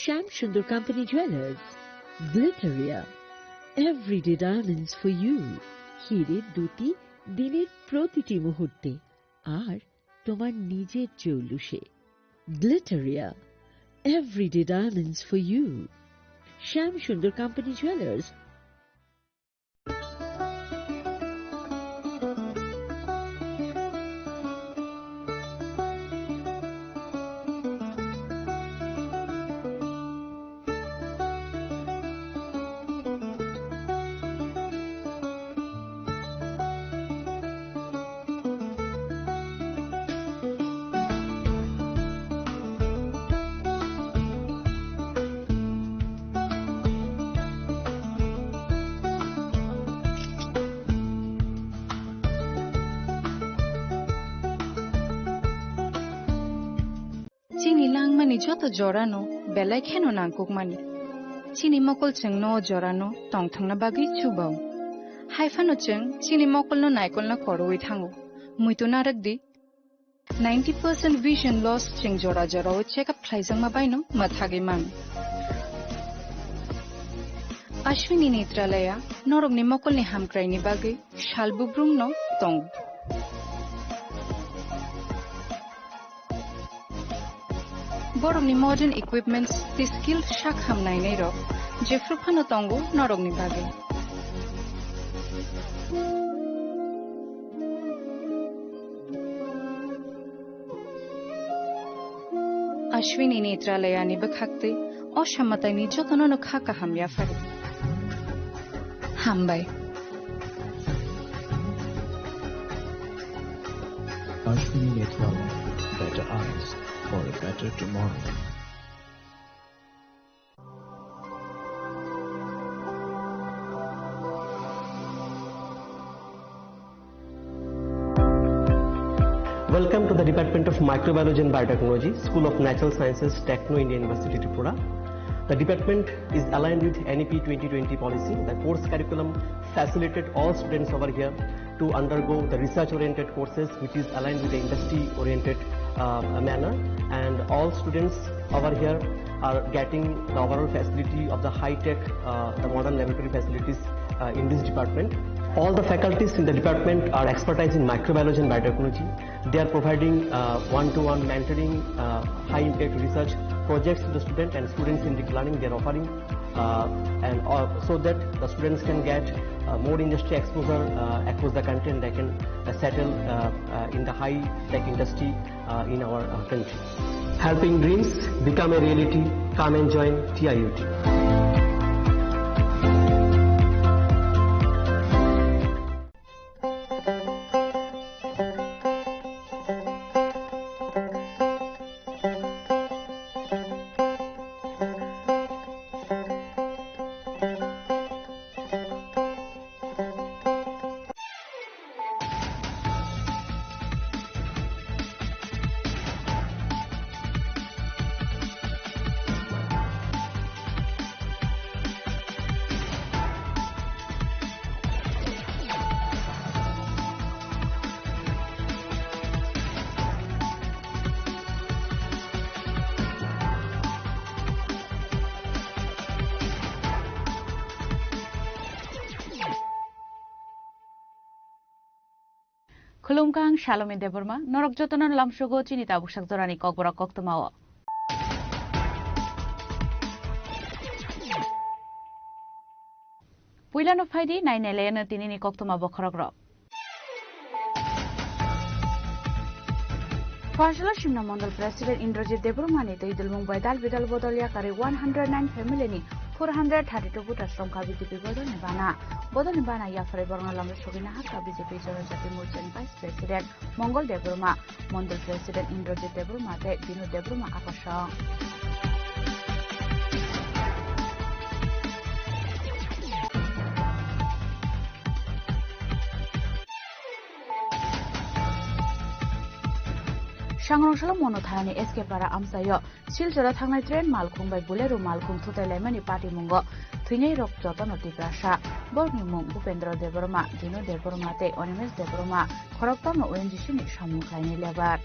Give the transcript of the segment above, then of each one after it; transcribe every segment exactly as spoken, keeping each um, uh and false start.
Shyam Sundar company jewellers, Glitteria, everyday diamonds for you. হিরে দুটি দিনের প্রতিটি মুহূর্তে আর তোমার নিজের জৌলুসে। Glitteria, everyday diamonds for you. Shyam Sundar company jewellers. Chini langmani joto jorano belai kheno nangkukmani. Chini mokol chwngno o jorano tongthokna bagwi chubao. Haiphano chwng chini mokolno naikolna korowi thango. Muitu narwkdi, ninety percent vision loss chwng jora jorao check up khlaijakma baino mwthagwi man. Ashwini Netralaya norokni mokolni hamkraini bagwi sal bubrumno tongo. Borokni modern equipments tei skilled sak ham nainairok jephru phano tongo norokni bagwi. Ashwini Netralayani bwkhaktwi o samataini jotono no kha kaham yaphari. Hambai. Ashwini Netralaya, better eyes for a better tomorrow. Welcome to the Department of Microbiology and Biotechnology, School of Natural Sciences, Techno India University, Tripura. The department is aligned with N E P twenty twenty policy. The course curriculum facilitated all students over here to undergo the research-oriented courses, which is aligned with the industry-oriented, uh, manner. And all students over here are getting the overall facility of the high-tech, uh, the modern laboratory facilities, uh, in this department. All the faculties in the department are expertise in microbiology and biotechnology. They are providing, uh, one-to-one mentoring, uh, high-impact research projects to the student and students-centric learning they are offering, uh, and, uh, so that the students can get, uh, more industry exposure, uh, across the country, and they can, uh, settle, uh, uh, in the high-tech industry, uh, in our, uh, country. Helping dreams become a reality. Come and join T I U T. Khulumkha ang Salome Debbarma, norok jotono lamsogo chini tabuksak jorani kokborok koktwmao. Puilano phaidi nainai laiano tinini koktwma bokhorokrok. Phoisalah Simna Mondol President Indrajit Debbarma ni twi dulmung bai dal bidal bodol yakarwi one hundred nine family ni four hundred thirty two voters romkha B J P bodol ni bana. Bodol ni bana yaphari borokno lamri sogwi nahakha B J P Jonojati Morcha ni Vice President Mongol Debbarma, Mondol President Indrajit Debbarma tei Binu Debbarma akosong. Sangrong salo Mono thanani S K Para amchaio Silchora thangnai train malkhung bai Bolero malkhung thutai laimani patimungo thwinairok jotono Tiprasa. Borokni mung Bhupendra Debbarma, Dinu Debbarma tei Animesh Debbarma, khoroktorno O N G C ni samung khlainai lebar.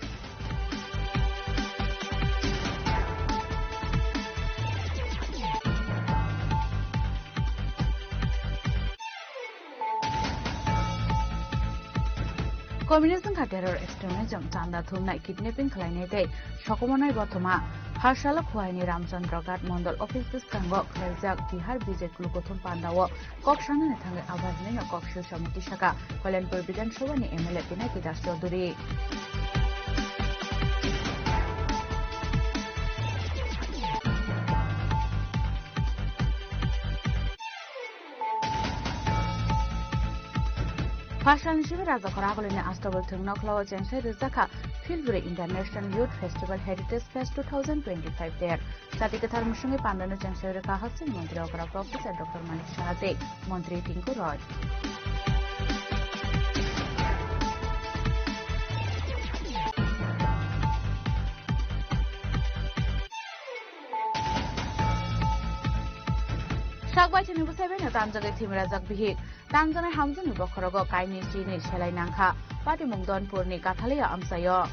Communist wngkha terror extremism, chanda thumnai, kidnapping khlainai tei sokomornai bothoma. Pharsalo Khowai ni Ramchandra Ghat Mondol office bwskango khlaijak Bihar B J P lukuthum pandao kok sanani thangwi abar hinwi kok sui samung tisaka Kalyanpur Bidhan Sabha ni M L A Pinaki Das Chaudhury. Phasalni simi Rajakhor Agulini Astabul Thwng Nokhlao Chengsai Rwjakha Philbwrwi International Youth Festival Heritage Fest two thousand twenty-five der. Jati kwthar mwswngwi pandano chengsai rwkha Hostel Montri okra Professor Doctor Manik Saha tei Montri Tinku Roy. Sakbai chini bwsai bai no tanjagwi thimrajak bihik. Tanjanai hamjakni bokhorogo kainwi chini selai nangkha. Patimung Donpurni Kathaliya amchaio.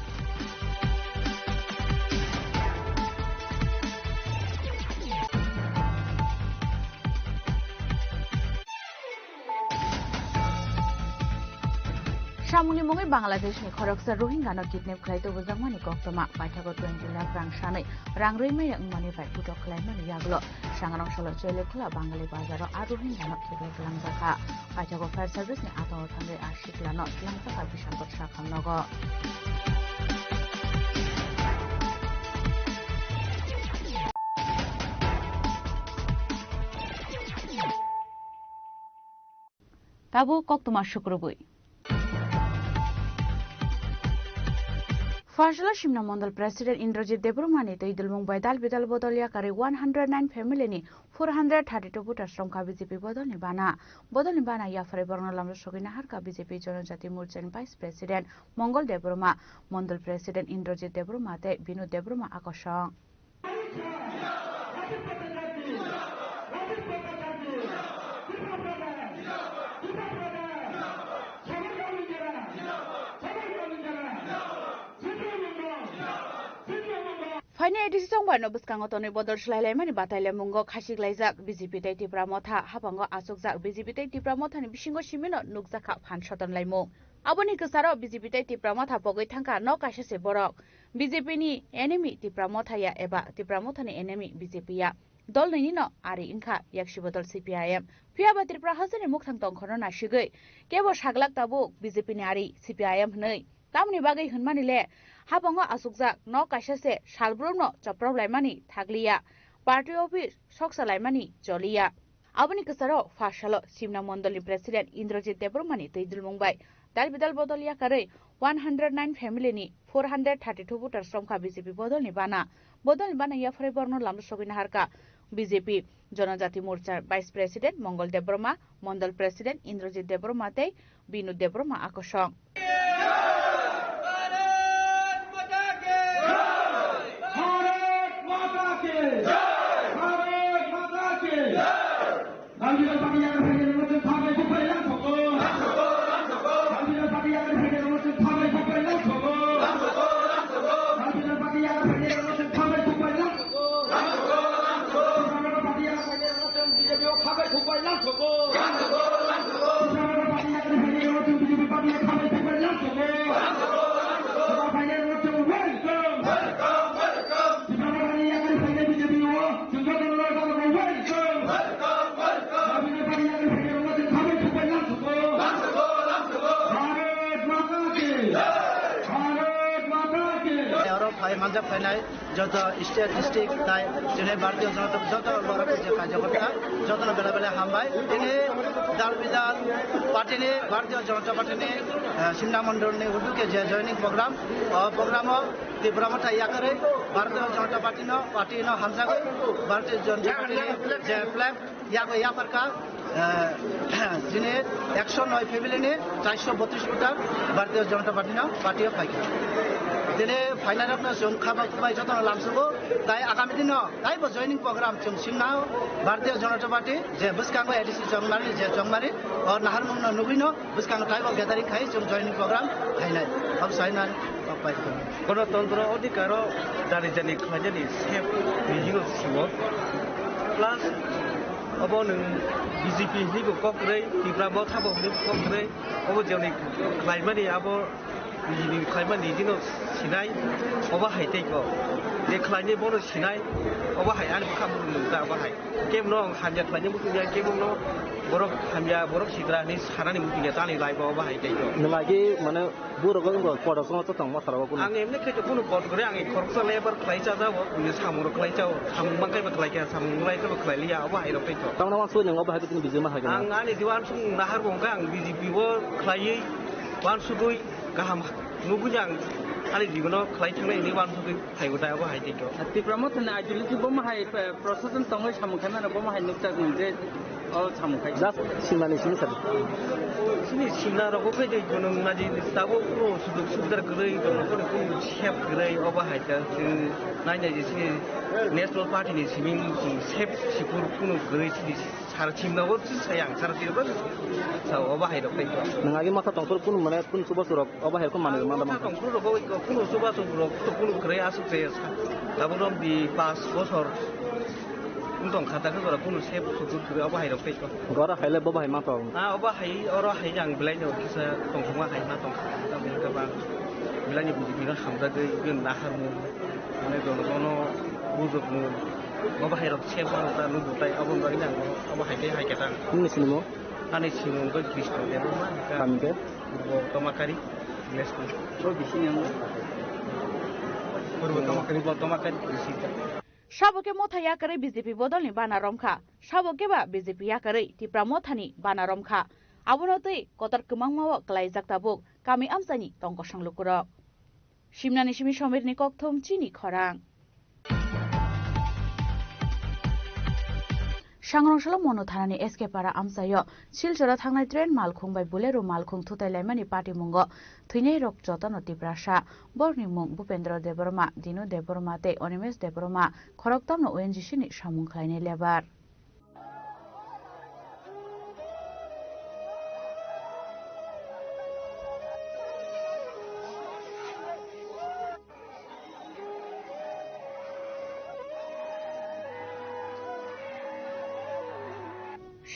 Samungni mungwi Bangladeshni khoroksa Rohingyano kidnap khlai tubujakmani koktwma, paithago twenty lakh rang sanwi rang rwi maya wngmani bai putok khlaimani yagulo Sangrong salo Chelekhula Bangali bazaro a Rohingyano kidnap langjakha. Paithago fire service ni atongo thangwi a siklano langjakha Bishampur sakham nogo. Tabuk koktwma sukrubwi. Pharsalo Simna Mondol President Indrajit Debbarma ni twi dulmung bai dal bidal bodol yakarwi one hundred nine family ni four hundred thirty two voters romkha B J P bodol ni bana. Bodol ni bana yapharwi borokno lamjak sogwi naharkha B J P Jonojati Morcha ni Vice President Mongol Debbarma, Mondol President Indrajit Debbarma tei Binu Debbarma akosong. Phaini A D C chongbaino bwskango tonwi bodol swlailaimani batailamungo khasiklaijak B J P tei Tipra Motha, habango achukjak B J P tei Tipra Mothani bisingo simino nukjakha phan sotonlaimung. Aboni kwcharo B J P tei Tipra Motha pogwi thangkha nok kaisa se borok. B J P ni enemy Tipra Motha ya eba Tipra Mothani enemy B J P ya. Dol nini no ari wngkha yaksi bodol C P I M. Phiya ba Tripura hasteni mukthang tongkhono nasigwi kebo saglak tabuk B J P ni ari C P I M hwnwi. Tamoni bagwi hwnmani le, habango achukjak nok kaisa se salbrumno choprok laimani thakliya, party office soksa laimani choliya. Aboni kwcharo pharsalo Simna Mondolni President Indrajit Debbarmani twi dulmung bai dal bidal bodol yakarwi one hundred nine family ni four hundred thirty two voters romkha B J P bodolni bana. Bodolni bana yapharwi borokno lamjak sogwi naharkha B J P Jonojati Morcha Vice President Mongol Debbarma, Mondol President Indrajit Debbarma tei Binu Debbarma akosong. Oro phai manjak phainai joto state, district tai chini Bharatiya Janata joto borok je karyakarta jotono bela bela hambai. Ini dal bidal party ni, Bharatiya Janata Party ni, eh, Simna Mondol ni uduke je joining program, o program o Tipra Motha yakarwi Bharatiya Janata Party no, party no hamjagwi Bharatiya Janata Party ni je flag Yago yapharkha, eh, chini ekso noi family ni chairso botris voter Bharatiya Janata Party no party o phaikha. Chini phainai rok no chwng khaba kubai joto no lamsugo, tai agami din no taibo joining program chwng simna Bharatiya Janata Party je bwskango A D C chongmari je chongmari o naharmung no nugwi no bwskango taibo gathering khai chwng joining program khainai. Abo sainani kok pai. Gonotontro odhikaro jani jani khlainani sep nijino simo plus Obo nwng B J P hinwi bo kok kwrwi, Tipra Motha bo hinwi bo kok kwrwi, obo joni khlaimani abo nini khlaimani nini no sinai, obo hai tei ko. Je khlainai bono sinai, obo hai ani bwkha muchung nung ta obo hai. Kebo no ang hamya khlainai muchung ya, kebo no borok hamya, borok sidra hinwi sanani muchung ya, tani lai bo obo hai tei ko. Nwng agi mane borok wng bo kodo songma tong ma sara bo kunu. Ang emni khe to kunu kot gore, ang khoroksa lebar khlai cha jao, samung rok khlai chao, samung mangkai ba khlai kha, samung lai khe ba khlai liya, obo hai rok tei ko. Tamna wansuk nwng obo hai khe tini bijima hai khe. Ang ani diwan sung nahar bo wngkha, ang B J P o khlaiwi wansugwi kaham nugwi ang ani jibono khlai thangnai hinwi wansugwi phaibo tai obo hai tei to. Tipra Motha ni ideology bomo hai, eh, prosason tongwi samung khaimano bomo hai nukjak mung je o samung khai. Just simani simi sadi. Sini simna rogo khe je gonong naji tabo kunu suduk sudar kwrwi, gonong kunu sep kwrwi obo hai ta. Nai nai je sini National Party ni simi sep sipur kunu kwrwi sini. Sar chimna bo chwng sayang, sar chimna bo sa obo hai rok tei. Nwng agi masa tongphuru kunu mane kunu chubachu rok obo hai rok manwi manda mangkha. Tongphuru rok kunu chubachu rok to kunu kwrwi aswk se sa. Tabuk rok di pas bosor wng tong kha, ta khe jora kunu se sukur kwrwi obo hai rok tei. Gora hai le bo bahai ma tong. Ah, obo hai, oro hai ang belai no kisa tongthokma hai ma tong kha. Belai ni buji bino hamjagwi bini naharmung, mane jono jono bujukmung. Bo bahai rok se phano ta nukgo tai, aboni bagwi nang abo hai khe hai khe tang. Nini sinimo? Ani sinimung khe Krishna Debbarma, kami khe? Purbo Tomakari, Leskun. Bo bising yang. Purbo Tomakari, Purbo Tomakari, Krishna. Sabo khe Motha yakarwi B J P bodolni bana romkha, sabo khe ba B J P yakarwi Tipra Mothani bana romkha. Abono twi kotor kwmangma o kwlaijak tabuk kami amchaini tongkosong lukurok. Simnani simi Somirni kokthum chini khorang. Sangrongsalo Monu thanani S K Para amchaio Silchoro thangnai train malkhung bai Bolero malkhung thutai laimani patimungo thwinairok jotono Tiprasa. Borokni mung Bupendra Debbarma, Dinu Debbarma tei Animesh Debbarma, khoroktamno O N G C ni samung khlainai lebar.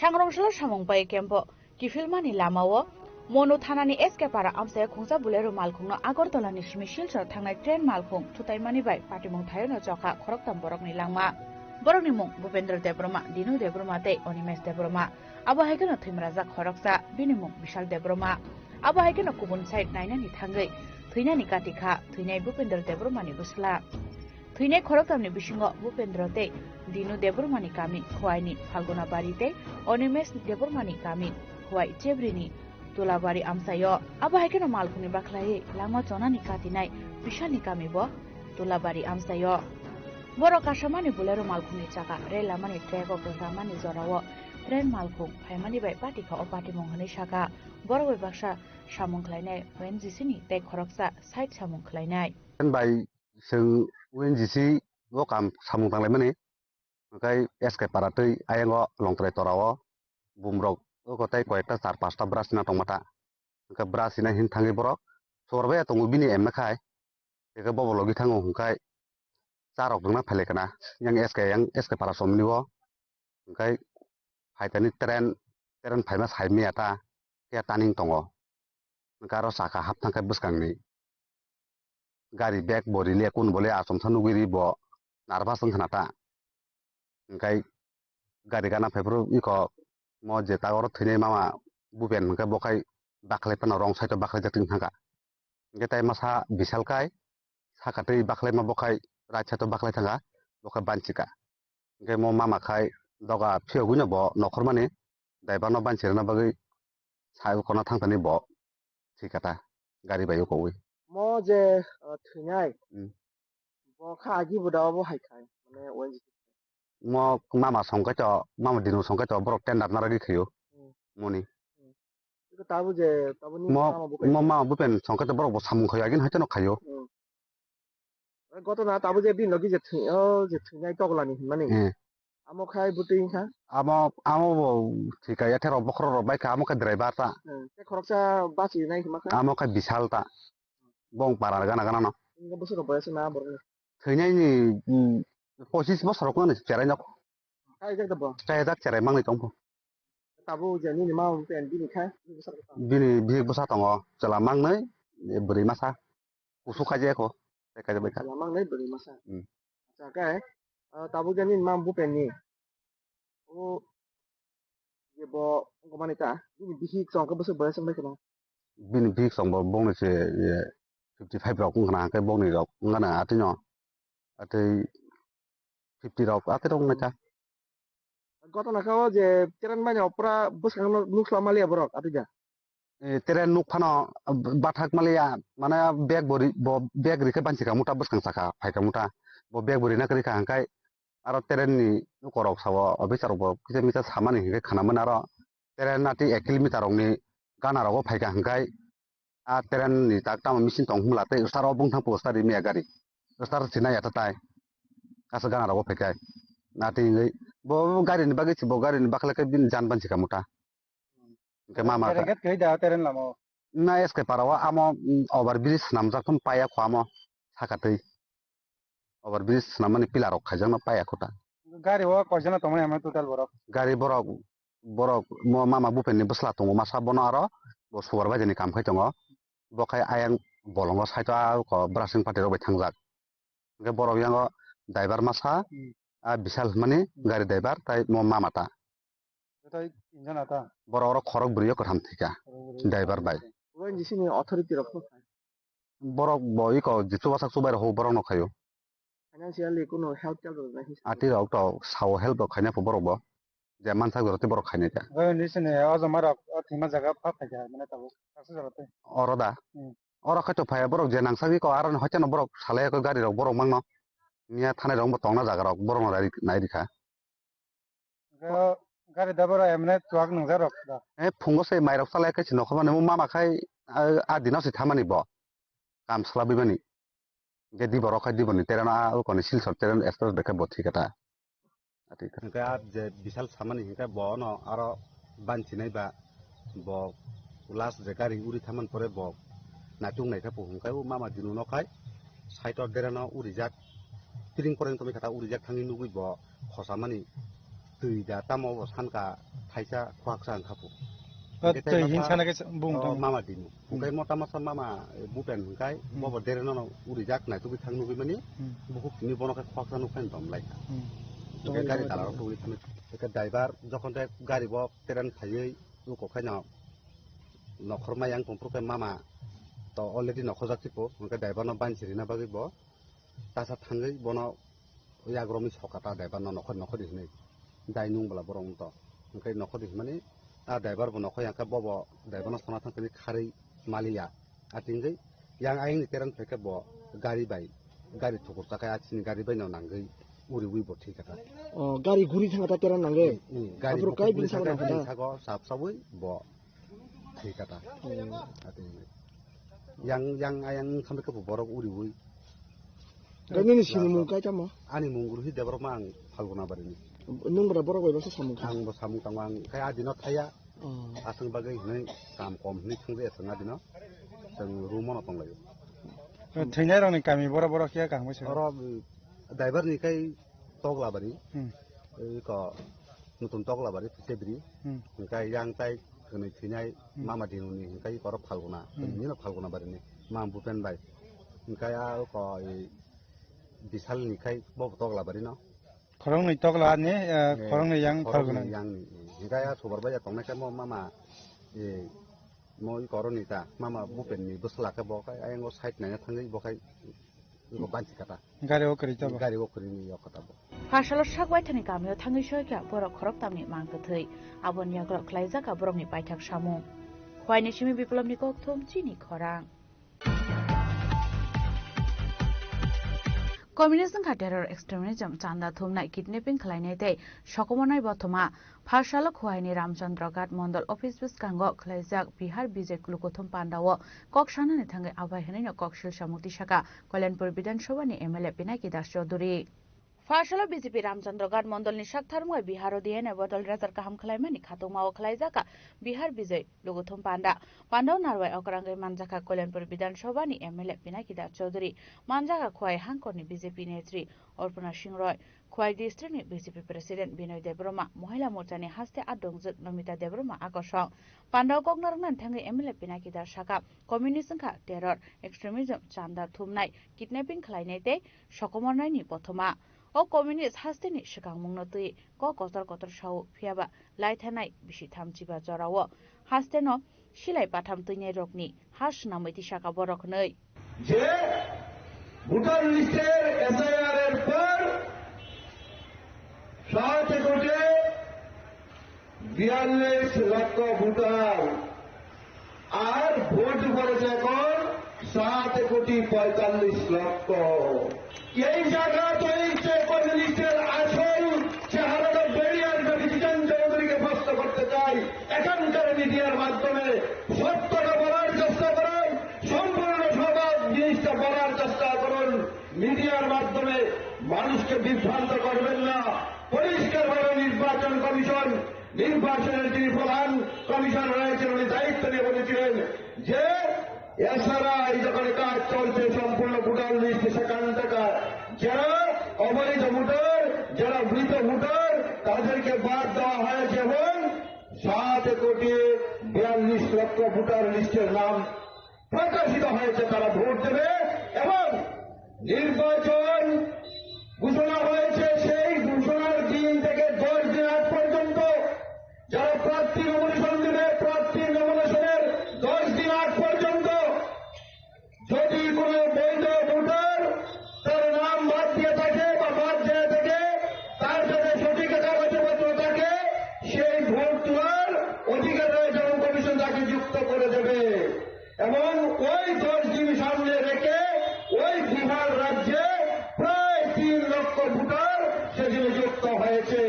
Sangrongsalo samung bai kembo kiphilmani lamao Monu thanani S K Para amchaya khungsa Bolero malkhungno Agartala ni simi Silchar thangnai train malkhung thutaimani bai patimung thaiono chokha khoroktham borokni langma. Borokni mung Bupendra Debbarma, Dinu Debbarma tei Animesh Debbarma. Abo hai kheno thwimrajak khoroksa, bini mung Bishal Debbarma. Abo hai kheno kubun side nainani thangwi thwinani kati kha, thwinai Bupendra Debbarmani bwsla. Thwinai khoroktamni bisingo Bupendra tei Dinu Debbarmani kami Khwaini Phalgunabari tei Animesh Debbarmani kami Khwai Chebrini Tulabari amchaio. Abo hai kheno malkhungni bakhlaiwi langma chonani katinai Bishalni kami bo Tulabari amchaio. Borok kasamani Bolero malkhungni chakha rel lamani track o gwdamani jorao train malkhung phaimani bai patikha o patimung hwnwi sakha. Borok bai baksa samung khlainai O N G C ni tei khoroksa side samung khlainai. Bai chwng O N G C o kam samung tanglaimani, hwnkhe S K Para tei ayang o Longtrai Tora o bumrok oko tei koyekta char pasta bwra sina tongma ta. Hwnkhe bwra sina hin thangwi borok sor bai tongo bini M A khai, hwnkhe bobo logi thango hwnkhe charok rwngna phailai kana yang S K yang S K Para somni o. Hwnkhe phaitani train, train phaima sai maya ta, khe taning tongo. Hwnkhe aro saka hap thangkhe bwskangni gari bag bo rile kun bole achomsa nugwi ri bo nervous wngkhana ta. Hwnkhe gari gana phaiphuru iko mo je ta oro thwinai mama Bupen hwnkhe bo khai bakhlai phano wrong side o bakhlaijak thangkha. Hwnkhe tai masa Bishal kai saka twi bakhlaima bo khai right side o bakhlai thangkha, bo khai banchika. Hwnkhe mo mama khai doga phiyogwino bo nokhormani daibarno banchi rwna bagwi sai khorna thangthani bo thwikha ta gari bai ukoui. Mo je, uh, thwinai, hmm, bo kha agi bo da obo hai khai, mane O N G C. Mo mama songkai to, mama dinu songkai to, borok tender narwgwi khaio, hmm, moni. Hmm. Iko tabuk je, tabuk ni mo, mama bukai mo mama bupen songkai to borok bo samung khaio, agin haiteno khaio. Hmm. Goto na tabuk je bini logi je thwi-, o je thwinai toglani hinmani. Hmm. Amo khai bwtwi wngkha. Amo, amo bo thwikha, yathero bokhorok rok bai kha, amo khe driver ta. Hmm. Tei khoroksa bachinai hima kha. Amo khe Bishal ta. Bong para gana gana no. Wngkha bwswk rok boyas na borok ni. Thwinai ni, mm, pochis bosor rok no cherai nok. Khaijak da bo? Khaijak, cherai mangnwi tongpho. Tabuk je nini ma bupha bini khai, bini bwsa bwsa tongo. Bini bihik bwsa tongo, chwla mangnwi, bwrwi masa. Kusu khaijak kho, tei khaijak bai kha. Chwla mangnwi bwrwi masa. Hmm. Acha, khe, ah, tabuk je nini ma bupha ni. O, je bo wngmani ta, bini bihik chwng khe bwswk bai chwng bai kheno. Bini bihik chwng bo bongni se, ye, fifty five rok wngkha na, hwnkhe bongni rok wngkha na atwi no. Atwi fifty rok, atwi rok wngkha. Gotona kha o je train mani opra bwskango nukla maliya borok atwi ja. Eh, train nuk phano, ah, bathak maliya, mane bag bo ri-, bo bag rikhe banchi kha muta bwskang saka, phai kha muta. Bo bag bo rina kwrwi kha hwnkhe aro train ni nukorok sao, officer rok bo kisa misa samani hwnkhe khwnamani aro train atwi ek kilometer rokni gana rogo phaikha hwnkhe a train ni tak tamo machine tong hwnla tei start o bungthang po start rimya gari. Start sinai ya tatai. Kasa gana rogo phaikhai. Atwi hwnkhe bo gari ni bagwi se bo gari ni bakla khe bini jan banchi kha muta. Hwnkhe mama kha. Tereket khe da train lama o. Na S K para o amo, mm, over bridge swnamjak tong paya kho amo saka twi. Over bridge swnamani pillar rok khaijakno paya kho ta. Gari o koijana tongmani ama total borok? Gari borok, borok mo mama bupha ni bwsla tongo masa bono aro bo supervisor ni kam khai tongo. Bo khai ayang bolongo side o a ko brushing party rok bai thangjak. Hwnkhe borok yango driver masa, hmm, a Bishal hwnmani, hmm, gari driver tai mo mama ta. Tei injana ta? Borok oro khorok bwrwi o kwtham thwikha. Khorok bwrwi o driver bai. Kwtham thwikha. Abo N G C ni authority rok kho khai? Borok bo iko je chubasak chubai rok borok no khaio. Financially kuno help tel rok nai? Ati rok to sao help rok khaina pho borok bo. Je mansak rok tei borok khainai ta. Abo N G C ni o joma rok o thwima jaga pha phaikha mane tabuk taksa jora tei. Oro da? Hmm. Oro khai to phai borok je nangsak iko aro ni hoiteno borok salai ko gari rok borok mangno. Miya thanai rok bo tongna jaga rok borok no nai rikha. Hwnkhe o gari driver rok emne chuwak nwngjak rok da? Eh, phungo se mairok salai khe se nokho mani, mo mama khai, ah, a dino se thamani bo. Kam salabwi mani. Hwnkhe dibo rok khai diboni tereno a ukoni Silchar tereno express bai khe bo thwi kha ta. Hwnkhe a je Bishal samani hwnkhe bo no aro banchinai ba bo last je gari uri thamani pore bo naituk naikha bo hwnkhe o mama dino no khai side o dereno urijak. Piring poreng tongwi kha ta urijak thangwi nugwi bo khosamani twi da tamo bo sanka thaisa khwaksa wngkha phu. O hwnkhe tei twi masa hinsana khe bung o tong. Mama dino. Hmm. Hwnkhe mota masa mama, eh, bupen hwnkhe hmm, bobo dereno no urijak naitugwi thang nugwi mani hmm, bukhuk tini bono khe khwaksa nukphai dom lai kha. Hmm. Hwnkhe gari dalarok tongwi thangwi hwnkhe driver jokhon tei gari bo train phaiwi uko khaino nokhorma yang tongphuru khe mama to already nokhorjak si phu hwnkhe driver no banchi rina bagwi bo tasa thangwi bono yagromwi soka ta driver no nokhor nokhor di hwnwi dai nung bwla borok wng to hwnkhe nokhor di hwnmani a driver bo nokhor yang khe bobo driver no sona thang tini kharwi maliya a tingwi yang ayang ni terang phaikhe bo gari bai gari thukur chakhai a chini gari bai no nangwi uriwi bo thwi kha ta. O gari guri thang ta terang nangwi. Hmm, gari aphuru kai bini sago nang kha ta. Sago sap sabwi bo thwi kha ta. Hmm. Atwi yang yang ayang wng kha khe bo borok uriwi. Tei nini sinimung kai tamo? Ani mung Ruhi Debbarma, ang Phalguna barini. Nung bwrwi borok bai baksa samung kha? Ang bo samung tango, ang khai a dino thaya. Oh. Aswk bagwi hinwi kam kom hinwi thangjakya chwng a dino. Chwng room o no tonglaio. Thwinai rokni kami boro boro khe kaham khe se. Oro, mm, driver ni kai Toglabari. Hmm. Iko nutun Toglabari, Phisebri. Hmm. Hwnkhe yang tai kwnwi thwinai hmm, mama dinuni hwnkhe iko oro Phalguna. Hmm. Nino Phalguna barini. Mama Bupen bai. Hwnkhe a iko i Bisalni khai bo Toglabari no. Khoroknwi Togla ni, eh, eh, khoroknwi yang khoroknwi Phalguna. Yangni. Hwnkhe a subar bai ya tongnai khe mo mama, eh, mo iko oroni ta, mama Bupenni bwsla khe bo khai ayang o side naina thangwi bo khai iko banchi kata. Gari o kwrwi tabo. Gari o kwrwi ni yok kata bo. Pharsalo sak waithani kamio thangwi soikha borok khoroktamni mang kwthwi. Aboni yagulo khlaijak borokni paithak samung. Khwaini simi Biplobni kokthum chini khorang. Communist wngkha terror extremism, chanda thumnai, kidnapping khlainai tei sokomornai bothoma. Pharsalo Khowai ni Ramchandra Ghat Mondol office bwskango khwlaijak Bihar Bijay Lukuthum Pandao kok sanani thangwi abai hwnwino kok silsa mukti saka Kalyanpur Bidhan Sabha ni M L A Pinaki Das Chaudhury. Pha salo B J P Ramchandra Ghat mondolni saktharmung bai Biharo D N A bodol rajar kaham khwlaimani khatungmao khwlaijakha Bihar Bijoy Luguthum Panda. Pandao narwai okrangwi manjakha Koilanpur Bidhan Sabhani M L A Pinaki Das Chaudhary, manjakha Khwai hangkorni B J P netri Arpana Singh Roy, Khwai districtni B J P president Binoy Debbarma, Mohila Morchani haste adongjwk Nomita Debbarma akosong. Pandao kok narwknani thangwi M L A Pinaki Das sakha, communist wngkha terror, extremism, chanda thumnai, kidnapping khwlainai tei sokomornaini bothoma. O communist hasteni swkangmungno twi kok kotor kotor sao, phiyaba laithanai bisi thamchiba jorao hasteno silai patham twinai rokni ha swnamwi tisaka borok hwnwi. যে ভোটার লিস্টের এসআইআর এর পর সাত কোটি বিয়াল্লিশ লক্ষ ভোটার, আর ভোট পড়েছে এখন সাত কোটি পঁয়তাল্লিশ লক্ষ। এই জায়গা তৈরিতে কমিউনিস্টের আসল চেহারাটা বেরিয়ে আসবে, বিজিতান চৌধুরীকে প্রশ্ন করতে চাই। এখানকার মিডিয়ার মাধ্যমে সত্যটা বলার চেষ্টা করুন, সম্পূর্ণ সমাজ জিনিসটা বলার চেষ্টা করুন। মিডিয়ার মাধ্যমে মানুষকে বিভ্রান্ত করবেন না। পরিষ্কারভাবে নির্বাচন কমিশন, নির্বাচনের যিনি প্রধান কমিশনার রয়েছেন, উনি দায়িত্ব নিয়ে বলেছিলেন যে এসআরআই যখন কাজ চলছে, সম্পূর্ণ ভোটার লিস্ট, সেখান থেকে যারা অবৈধ ভোটার, যারা মৃত ভোটার, তাদেরকে বাদ দেওয়া হয়েছে এবং সাত কোটি বিয়াল্লিশ লক্ষ ভোটার লিস্টের নাম প্রকাশিত হয়েছে, তারা ভোট দেবে এবং নির্বাচন ঘোষণা হয়েছে। সেই ঘোষণার দিন থেকে দশ দিন আগ পর্যন্ত যারা প্রার্থী নমিনেশন দেবে, প্রার্থী নমিনেশনের দশ দিন আগ পর্যন্ত যদি কোনো বৈধ ভোটার তার নাম বাদ দিয়ে থাকে বা বাদ যায় থাকে, তার সাথে সঠিক কাগজপত্র থাকে, সেই ভোট তোলার অধিকার রয়েছে এবং কমিশন তাকে যুক্ত করে দেবে। এবং ওই দশ দিন সামনে রেখে ওই বিহার রাজ্যে প্রায় তিন লক্ষ ভোটার সেদিন যুক্ত হয়েছে।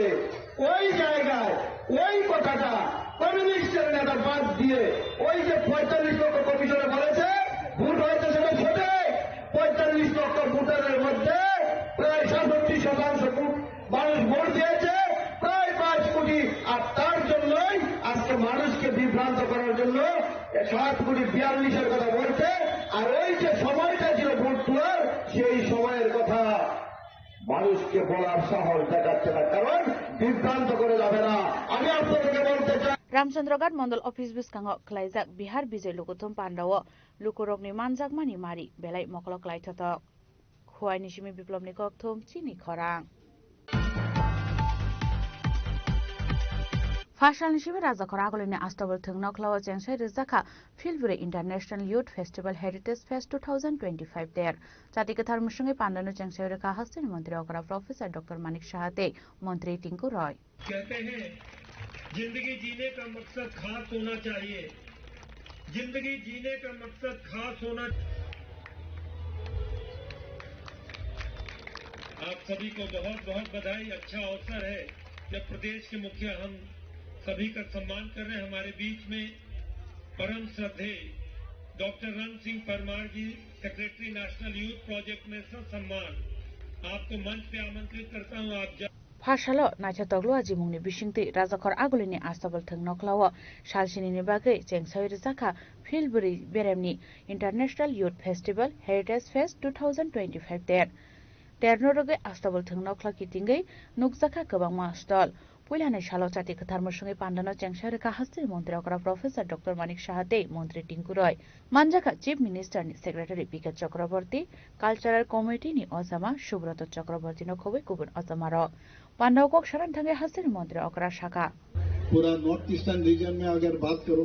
ওই জায়গায় ওই কথাটা কমিউনিস্টের নেতা বাদ দিয়ে ওই যে পঁয়তাল্লিশ লক্ষ কমিশনে বলেছে ভোট হয়েছে, সেটা সঠিক। পঁয়তাল্লিশ লক্ষ ভোটারের মধ্যে প্রায় সাতষট্টি শতাংশ ভোট মানুষ ভোট দিয়েছে, প্রায় পাঁচ কোটি। আর তার জন্যই আজকে মানুষকে বিভ্রান্ত করার জন্য সাত কোটি বিয়াল্লিশের কথা বলছে। আর ওই যে সময়টা ছিল ভোট তোলার, সেই সময়ের কথা মানুষকে বলার সাহস দেখাচ্ছে না, কারণ বিভ্রান্ত করে যাবে না। আমি আপনাদেরকে বলতে চাই, Ramchandra Ghat Mondol Office bwskango khwlaijak Bihar Bijoy Lukuthum Pandao lukurokni manjakmani mari belai mokolo klaithotok. Khwai ni simi Biplobni kokthum chini khorang. Phasalni simi Rajakhor Agulini Astabal Thwngnokhla o chengsai rwjakha Philbwrwi International Youth Festival Heritage Fest two thousand twenty-five ter. Chati kwthar mwswngwi pandano chengsai rwkha hasteni montri okra Professor Doctor Manik Saha tei montri Tinku Roy. कहते हैं, जिंदगी जीने का मकसद खास होना चाहिए। जिंदगी जीने का मकसद खास होना। आप सभी को बहुत बहुत बधाई। अच्छा अवसर है जब प्रदेश के मुखिया हम सभी का सम्मान कर रहे हैं। हमारे बीच में परम श्रद्धेय डॉक्टर रंग सिंह परमार जी, सेक्रेटरी नेशनल यूथ प्रोजेक्ट में ससम्मान आपको मंच पे आमंत्रित करता हूं। आप जब Phasalo naithotok lua jimungni bisingtwi Rajakhor Agulini Astabal Thwngnokhla o salsinini bagwi chengsai rwjakha Philbwrwi Beremni International Youth Festival Heritage Fest two thousand twenty-five ter. Terno rwgwi Astabal Thwngnokhla kitingwi nukjakha kwbangma stall. Puilani salo chati kwthar mwswngwi pandano chengsai rwkha hasteni montri okra Professor Doctor Manik Saha tei montri Tinku Roy. Manjakha Chief Minister ni Secretary P K Chakraborty, Cultural Committee ni ojama Subroto Chakraborty no khobwi kubun ojama rok. Pandao kok saran thangwi hasteni montri okra sakha. पूरा north eastern region में अगर बात करो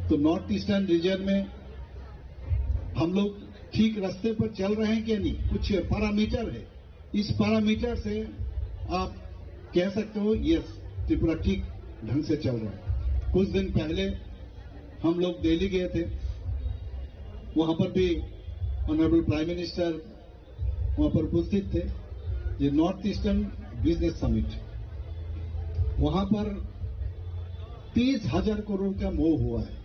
तो north eastern region में हम लोग ठीक रास्ते पर चल रहे हैं क्या नहीं, कुछ पैरामीटर है। इस पैरामीटर से आप कह सकते हो, यस, त्रिपुरा ठीक ढंग से चल रहा है। कुछ दिन पहले हम लोग दिल्ली गए थे, वहां पर भी ऑनरेबल प्राइम मिनिस्टर वहां पर उपस्थित थे। ये नॉर्थ ईस्टर्न बिजनेस समिट, वहां पर तीस हजार करोड़ का मूव हुआ है।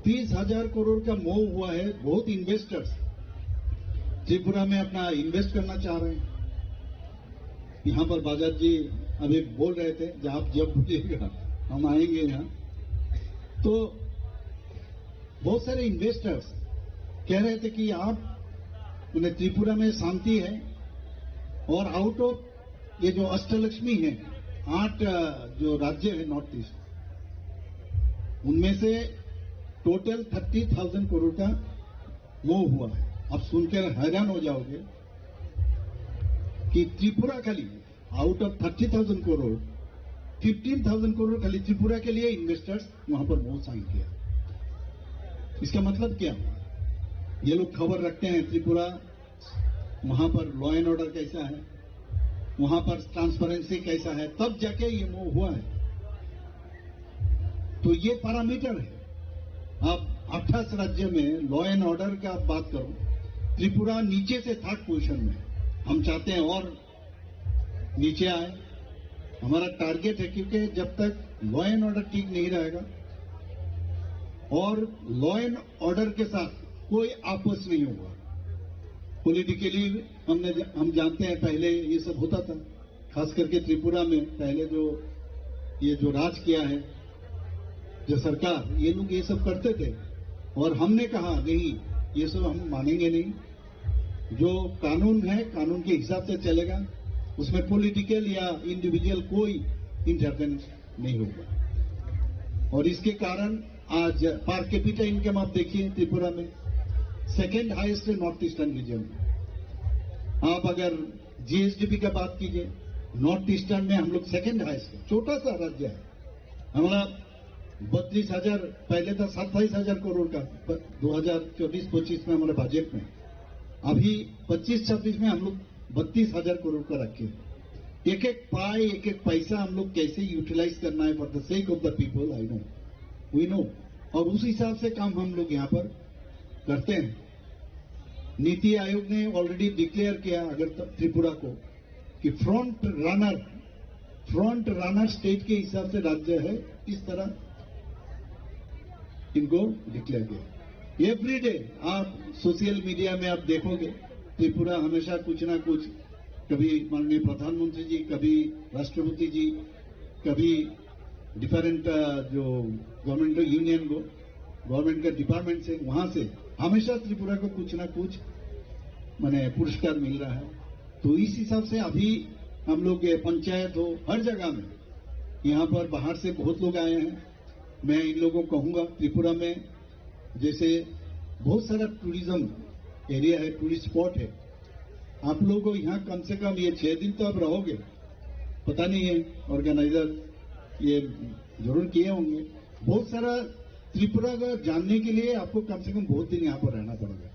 तीस हजार करोड़ का मूव हुआ है। बहुत इन्वेस्टर्स त्रिपुरा में अपना इन्वेस्ट करना चाह रहे हैं। यहाँ पर बाजाज जी अभी बोल रहे थे, जब आप जब बोलिएगा, हम आएंगे यहाँ। तो बहुत सारे इन्वेस्टर्स कह रहे थे कि आप, उन्हें त्रिपुरा में शांति है और आउट ऑफ ये जो अष्टलक्ष्मी है, आठ, अ, जो राज्य है नॉर्थ ईस्ट, उनमें से टोटल थर्टी थाउजेंड करोड़ का मूव हुआ है। आप सुनकर हैरान हो जाओगे कि त्रिपुरा खाली, out of thirty thousand crore, fifteen thousand crore खाली त्रिपुरा के लिए इन्वेस्टर्स वहां पर मूव साइन किया। इसका मतलब क्या हुआ? ये लोग खबर रखते हैं त्रिपुरा, वहां पर लॉ एंड ऑर्डर कैसा है, वहां पर ट्रांसपेरेंसी कैसा है, तब जाके ये मूव हुआ है। तो ये पैरामीटर है। अब अट्ठाईस राज्य में लॉ एंड ऑर्डर का आप बात करो, त्रिपुरा नीचे से थर्ड पोजीशन में है। हम चाहते हैं और नीचे आए, हमारा टारगेट है, क्योंकि जब तक लॉ एंड ऑर्डर ठीक नहीं रहेगा और लॉ एंड ऑर्डर के साथ कोई आपस नहीं होगा। पॉलिटिकली हमने, हम जानते हैं पहले ये सब होता था, खास करके त्रिपुरा में पहले जो ये जो राज किया है जो सरकार, ये लोग ये सब करते थे और हमने कहा नहीं, ये सब हम मानेंगे नहीं। जो कानून है कानून के हिसाब से चलेगा, उसमें पॉलिटिकल या इंडिविजुअल कोई इंटरफेरेंस नहीं होगा। और इसके कारण आज पर कैपिटा इनकम आप देखिए त्रिपुरा में सेकंड हाईएस्ट है नॉर्थ ईस्टर्न रीजन में। आप अगर जीएसडीपी का बात कीजिए, नॉर्थ ईस्टर्न में हम लोग सेकंड हाईएस्ट है, छोटा सा राज्य है। हमारा बत्तीस हजार, पहले था सत्ताईस हजार करोड़ का, प-, दो हज़ार चौबीस पच्चीस में हमारे बजट में, अभी पच्चीस छब्बीस में हम लोग बत्तीस हजार करोड़ का रखे हैं। एक एक पाई, एक एक पैसा हम लोग कैसे यूटिलाइज करना है for the sake of the people, I know, we know। और उस हिसाब से काम हम लोग यहाँ पर करते हैं। नीति आयोग ने ऑलरेडी डिक्लेयर किया अगर त-, त्रिपुरा को कि front runner, front runner state के हिसाब से राज्य है, इस तरह इनको डिक्लेयर किया। एवरीडे आप सोशल मीडिया में आप देखोगे, त्रिपुरा हमेशा कुछ ना कुछ, कभी माननीय प्रधानमंत्री जी, कभी राष्ट्रपति जी, कभी डिफरेंट, अ, जो गवर्नमेंट ऑफ यूनियन को, गवर्नमेंट का डिपार्टमेंट से, वहां से हमेशा त्रिपुरा को कुछ ना कुछ माने पुरस्कार मिल रहा है। तो इस हिसाब से अभी हम लोग ये पंचायत हो, हर जगह में यहाँ पर बाहर से बहुत लोग आए हैं। मैं इन लोगों को कहूँगा, त्रिपुरा में जैसे बहुत सारा टूरिज्म एरिया है, टूरिस्ट स्पॉट है, आप लोगों को यहाँ कम से कम ये छह दिन तो आप रहोगे, पता नहीं है, ऑर्गेनाइजर ये जरूर किए होंगे। बहुत सारा त्रिपुरा का जानने के लिए आपको कम से कम बहुत दिन यहाँ पर रहना पड़ेगा।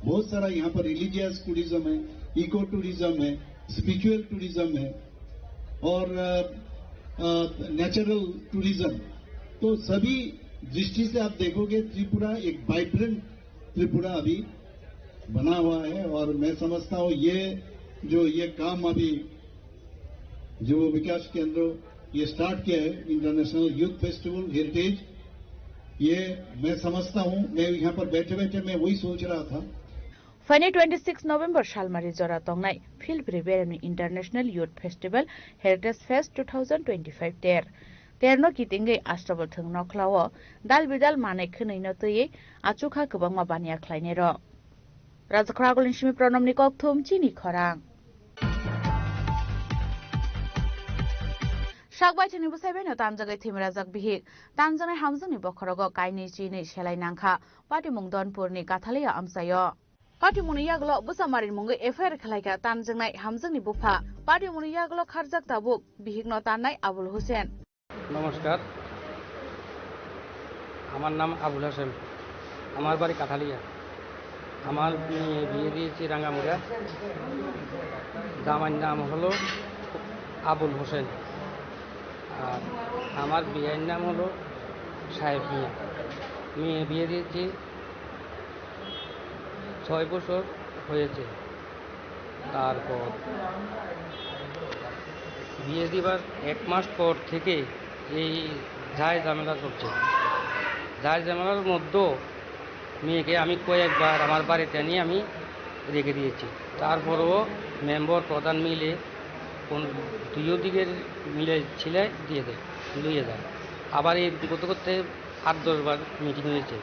बहुत सारा यहाँ पर रिलीजियस टूरिज्म है, इको टूरिज्म है, स्पिरिचुअल टूरिज्म है और नेचुरल टूरिज्म। तो सभी दृष्टि से आप देखोगे, त्रिपुरा एक वाइब्रेंट त्रिपुरा अभी बना हुआ है। और मैं समझता हूँ, ये जो ये काम अभी जो विकास केंद्र ये स्टार्ट किया है, इंटरनेशनल यूथ फेस्टिवल हेरिटेज, ये मैं समझता हूँ, मैं यहाँ पर बैठे बैठे मैं वही सोच रहा था। Phainai twenty six November salmari jora tongnai Philbri Beremni International Youth Festival Heritage Fest two thousand twenty five ter terno kitingwi Ashtabal thwng nokhlao dal bidal manai khwnwi no twiwi achukha kwbangma baniya khlainairok. Rajakhor Agulni simi Pranamni kokthum chini khorang. Sakbaithani bwsai baino tanjagwi thwimirajak bihik. Tanjaknai hamjakni bokhorogo kainwi chinwi selai nangkha. Patimung Donpurni Kathaliya amchaio. Patimungni yagulo bwsa marinmungwi F I R khlaikha tanjaknai hamjakni bupha. Patimungni yagulo kharjak tabuk bihikno tannai Abul Hussein. নমস্কার, আমার নাম আবুল হোসেন, আমার বাড়ি কাঠালিয়া। আমার মেয়ে বিয়ে দিয়েছি রাঙ্গামুড়া। জামাইর নাম হলো আবুল হোসেন, আর আমার বিয়ের নাম হলো সাহেব মিয়া। মেয়ে বিয়ে দিয়েছি ছয় বছর হয়েছে। তারপর বিয়ে দিবার এক মাস পর থেকে এই ঝাই ঝামেলা চলছে। ঝাই ঝামেলার মধ্যেও মেয়েকে আমি কয়েকবার আমার বাড়িতে নিয়ে আমি রেখে দিয়েছি। তারপরেও মেম্বার প্রধান মিলে কোন দুইও দিকের মিলে ছিলে দিয়ে দেয়, লইয়ে যায়। আবার এই করতে করতে আট দশ বার মিটিং হয়েছে।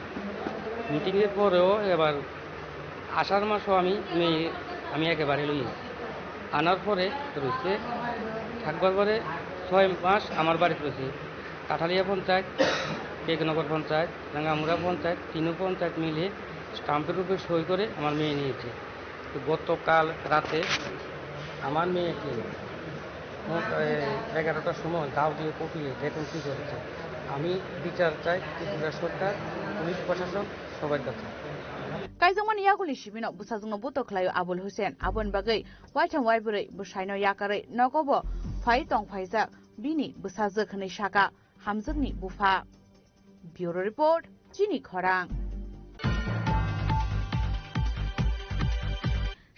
মিটিংয়ের পরেও এবার আষাঢ় মাসও আমি মেয়ে, আমি একেবারে লইয়েছি। আনার পরে রয়েছে থাকবার পরে ছয় মাস আমার বাড়িতে রয়েছে। কাঠালিয়া পঞ্চায়েত, বেগনগর পঞ্চায়েত, রাঙ্গামুড়া পঞ্চায়েত, তিনও পঞ্চায়েত মিলে স্টাম্পের উপরে সই করে আমার মেয়ে নিয়েছে। তো গতকাল রাতে আমার মেয়েকে মোট, এ, এগারোটার সময় গাঁও দিয়ে কুপিয়ে ডেট এন্ট্রি করেছে। আমি বিচার চাই ত্রিপুরা সরকার, পুলিশ প্রশাসন, সবার কাছে। Kaijakmani yagulni sibino bwsajwkno butok khlaio Abul Hussein. Aboni bagwi waitham waibrwi bwsaino yakarwi nogobo phai tongphaijak bini bwsajwk hwnwi saka hamjwkni bupha. Bureau Report, Chini Khorang.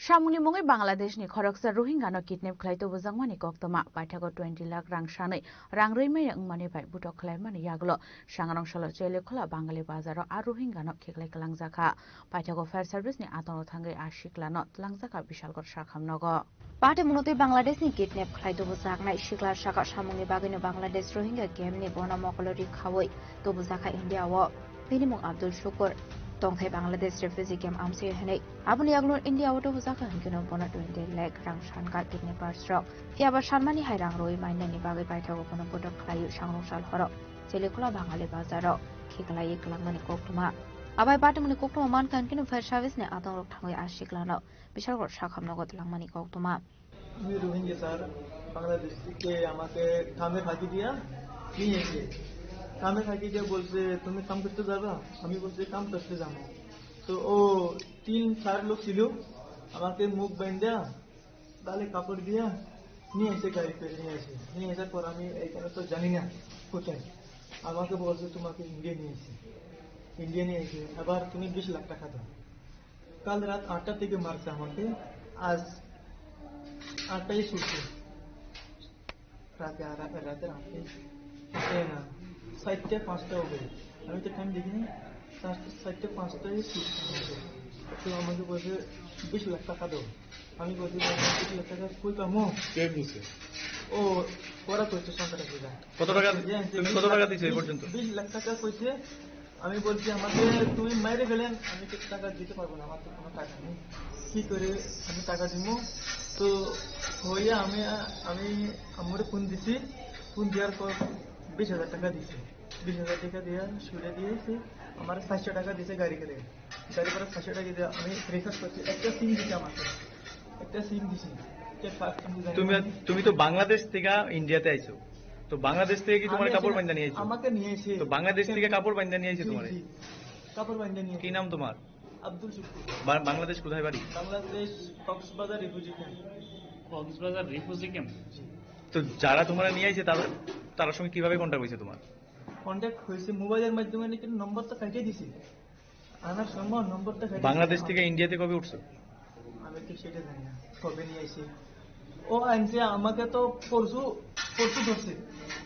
Samungni mungwi Bangladeshni khoroksa Rohingyano kidnap khlai tubujakmani koktwma, paithago twenty lakh rang sanwi rang rwi maya wngmani bai butok khlaimani yagulo Sangrong salo Chelekhula Bangali bazaro a Rohingyano khiklai kwlangjakha. Paithago fire service ni atongo thangwi a siklano twlangjakha Bishalgarh sakham nogo. Patimungno twi Bangladesh ni kidnap khlai tubujaknai sikla saka samungni bagwino Bangladesh Rohingya camp ni bono mokolo ri khaui tubujakha India o. Bini mung Abdul Shukur, tongthai Bangladesh refugee camp amchai hinwi. Aboni yagulo India o tubujakha hinkheno bono twenty lakh rang sanka kidnappers rok. Phiya ba sanmani hai rang rwi mainani bagwi paithago bono butok khlaiwi Sangrong sal horo Chelekhula Bangali bazaro khiklaiwi kwlangmani koktwma. Abai patimungni koktwma mankha hinkheno fire service ni atongrok thangwi a siklano Bishalgarh sakham nogo twlangmani koktwma. আমি রোহিঙ্গা স্যার, বাংলাদেশ থেকে আমাকে কামে ফাঁকি দিয়া নিয়ে এসে, কামে ফাঁকি দিয়ে বলছে, "তুমি কাম করতে যাবা?" আমি বলছি, "কাম করতে যাবো।" তো ও তিন চার লোক ছিল, আমাকে মুখ বাইন্ধা, গালে কাপড় দিয়া নিয়ে এসে গাড়ি করে নিয়ে আসে। নিয়ে আসার পর আমি এখানে তো জানি না কোথায়, আমাকে বলছে, "তোমাকে ইন্ডিয়া নিয়ে এসে, ইন্ডিয়া নিয়ে এসে আবার তুমি বিশ লাখ টাকা দাও।" কাল রাত আটটা থেকে মারছে আমাকে, আজ আটটায় ছুটছে। রাতে আর রাতে রাতে এ না, চারটে পাঁচটা হবে। আমি তো টাইম দেখিনি, চার- চারটে পাঁচটায় ছুটছে আমাকে। তো আমাকে বলছে, "বিশ লাখ টাকা দাও।" আমি বলছি, "বিশ লাখ টাকা কই পামো?" কে বলছে? ও, ওরা কইছে সন্ত্রাসীরা। কত টাকা, যে- তুমি কত টাকা দিছো এই পর্যন্ত? বিশ লাখ টাকা কইছে। আমি বলছি, "আমাকে তুমি মাইরে গেলেন, আমি তো টাকা দিতে পারবো না, আমার তো কোনো টাকা নেই, কি করে আমি টাকা দিব?" তো হইয়া আমি, আমি আম্মুরে ফোন দিছি, ফোন দেওয়ার পর বিশ হাজার টাকা দিছি, বিশ হাজার টাকা দিয়ে ছুড়ে দিয়েছি, আমার চারশো টাকা দিছে গাড়ি করে, গাড়ি করে চারশো টাকা দিয়ে আমি রিচার্জ করছি, একটা সিম দিছে আমাকে, একটা সিম দিছে। তুমি, তুমি তো বাংলাদেশ থেকে ইন্ডিয়াতে আইছো, তো বাংলাদেশ থেকে কি তোমার আমি কাপড় আসলে বান্ধা নিয়ে আইছো? আমাকে নিয়ে এসে তো বাংলাদেশ থেকে কেন- কাপড় বান্ধা নিয়ে আইছে জি, তোমার? জি, কাপড় বান্ধা নিয়ে কি এসে। নাম তোমার? আব্দুল শুকুর। বা-, বাংলাদেশ কোথায় বাড়ি? Bangladesh Cox's Bazar refugee camp. Cox's Bazar refugee camp. তো যারা তোমরা নিয়ে আইছে তাদের, তার সঙ্গে কিভাবে কন্ট্যাক্ট হয়েছে তোমার? কন্ট্যাক্ট হয়েছে মোবাইলের মাধ্যমে, নাকি নম্বর তো কাটিয়ে দিছে। আনার সময় নম্বরটা কেটে বাংলাদেশ গেছে। থেকে ইন্ডিয়াতে কবে উঠছো? আমি তো সেটা জানি না, কবে নিয়ে আসি। ও আনছে আমাকে তো পরশু, পরশু ধরছে,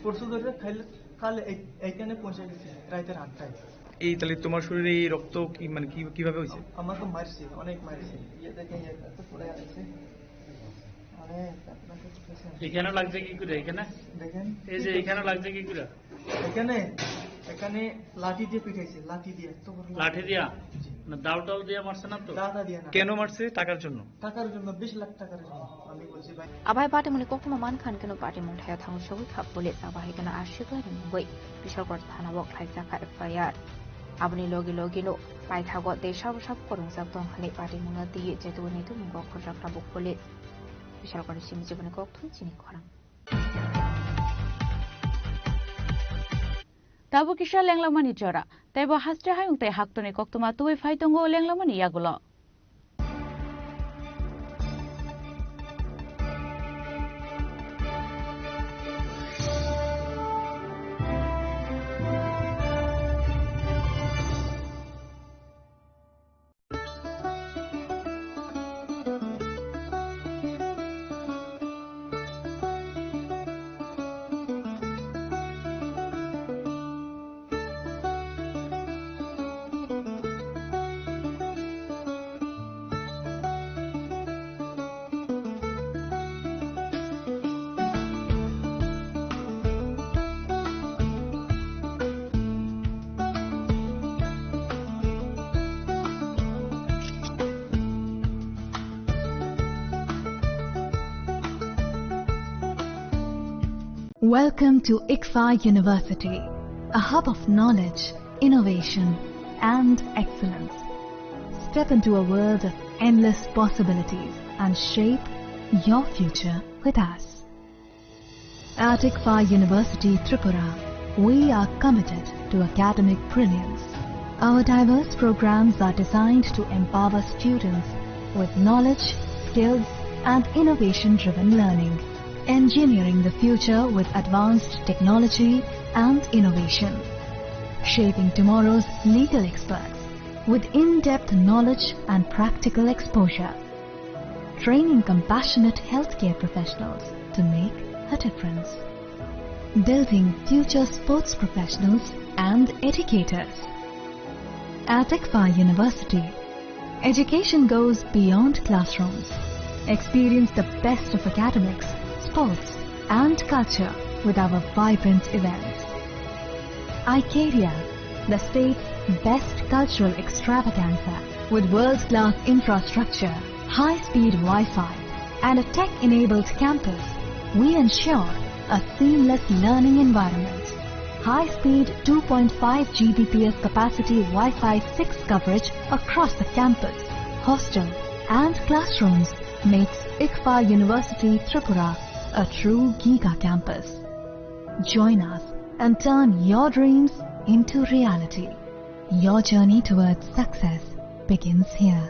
পরশু ধরে খাইলে, কাল এই- এইখানে পৌঁছে গেছে রাতের আটটায়। এই তাহলে তোমার শরীরে এই রক্ত কি, মানে, কি, কিভাবে হয়েছে? আমাকে মারছে, অনেক মারছে। ইয়ে দেখেন, ইয়ে তো পড়ে আছে। এখানে লাগছে কি করে? এখানে? দেখেন। এই যে এখানে লাগছে কি করে? এখানে, এখানে লাঠি দিয়ে পিটাইছে, লাঠি দিয়ে, এত বড় লাঠি লাঠি। দিয়া? জি। না, দাও টাও দিয়া মারছে না তো? দা, দা দিয়ে না। কেন মারছে? টাকার জন্য? টাকার জন্য, বিশ লাখ টাকার জন্য। আমি বলছি, "ভাই।" Abai patimungni koktwma mankha hinkheno patimung thaio thangwi sogwi kha police, abo hai kheno a siklani mungwi Bishalgarh thana o khlaijakha F I R. Aboni logi logi no paithago tei sabo sabo kwrwngjak tong hwnwi patimungno twiwi jetugo naitukmungo khorjakha bo police. Bishalgarhni simi jiboni kokthum chini khorang. Tabuk kisa lenglamani jora, tei bo haste hayung tei haktorni koktwma tubui phai tongo lenglamani yagulo. Welcome to ICFAI University, a hub of knowledge, innovation, and excellence. Step into a world of endless possibilities and shape your future with us. At ICFAI University Tripura, we are committed to academic brilliance. Our diverse programs are designed to empower students with knowledge, skills, and innovation-driven learning. Engineering the future with advanced technology and innovation. Shaping tomorrow's legal experts with in-depth knowledge and practical exposure. Training compassionate healthcare professionals to make a difference. Building future sports professionals and educators. At ICFAI University, education goes beyond classrooms. Experience the best of academics, sports, and culture with our vibrant events. Icaria, the state's best cultural extravaganza, with world-class infrastructure, high-speed Wi-Fi, and a tech-enabled campus, we ensure a seamless learning environment. High-speed two point five G B P S capacity Wi-Fi six coverage across the campus, hostel, and classrooms makes ICFAI University Tripura a true giga campus. Join us and turn your dreams into reality. Your journey towards success begins here.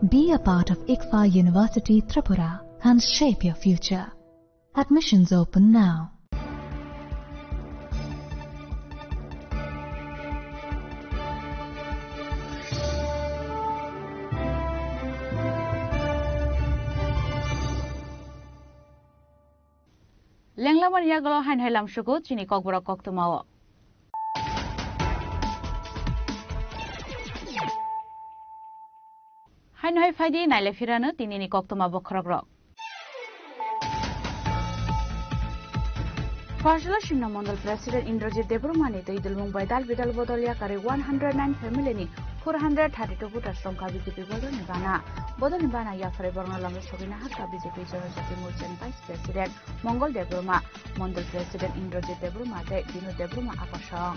Be a part of ICFAI University Tripura and shape your future. Admissions open now. Lenglamani yagulo haino hai lamsugo chini kokborok koktwmao. Haino hai phaidi nailai phirano tinini koktwma bokhorokrok. Phasalo Simna Mondol President Indrajit Debbarmani twi dulmung bai dal bidal bodol yakarwi one hundred nine family ni four hundred thirty two voters romkha B J P bodolni bana. Bodolni bana yapharwi borokno lamjak sogwi naharkha B J P Jonojati Morchani Vice President Mongol Debbarma, Mondol President Indrajit Debbarma tei Dinu Debbarma akosong.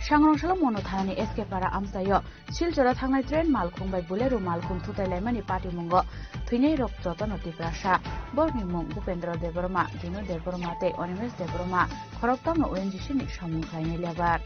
Sangrong salo Mono thanani S K Para amchaio Silchoro thangnai train malkhung bai Bolero malkhung thutai laimani patimungo thwinai rok jotono Tiprasa. Borokni mung Bhupendra Debbarma, Dinu Debbarma tei Animesh Debbarma. Khorokthomno O N G C ni samung khlainai lebar.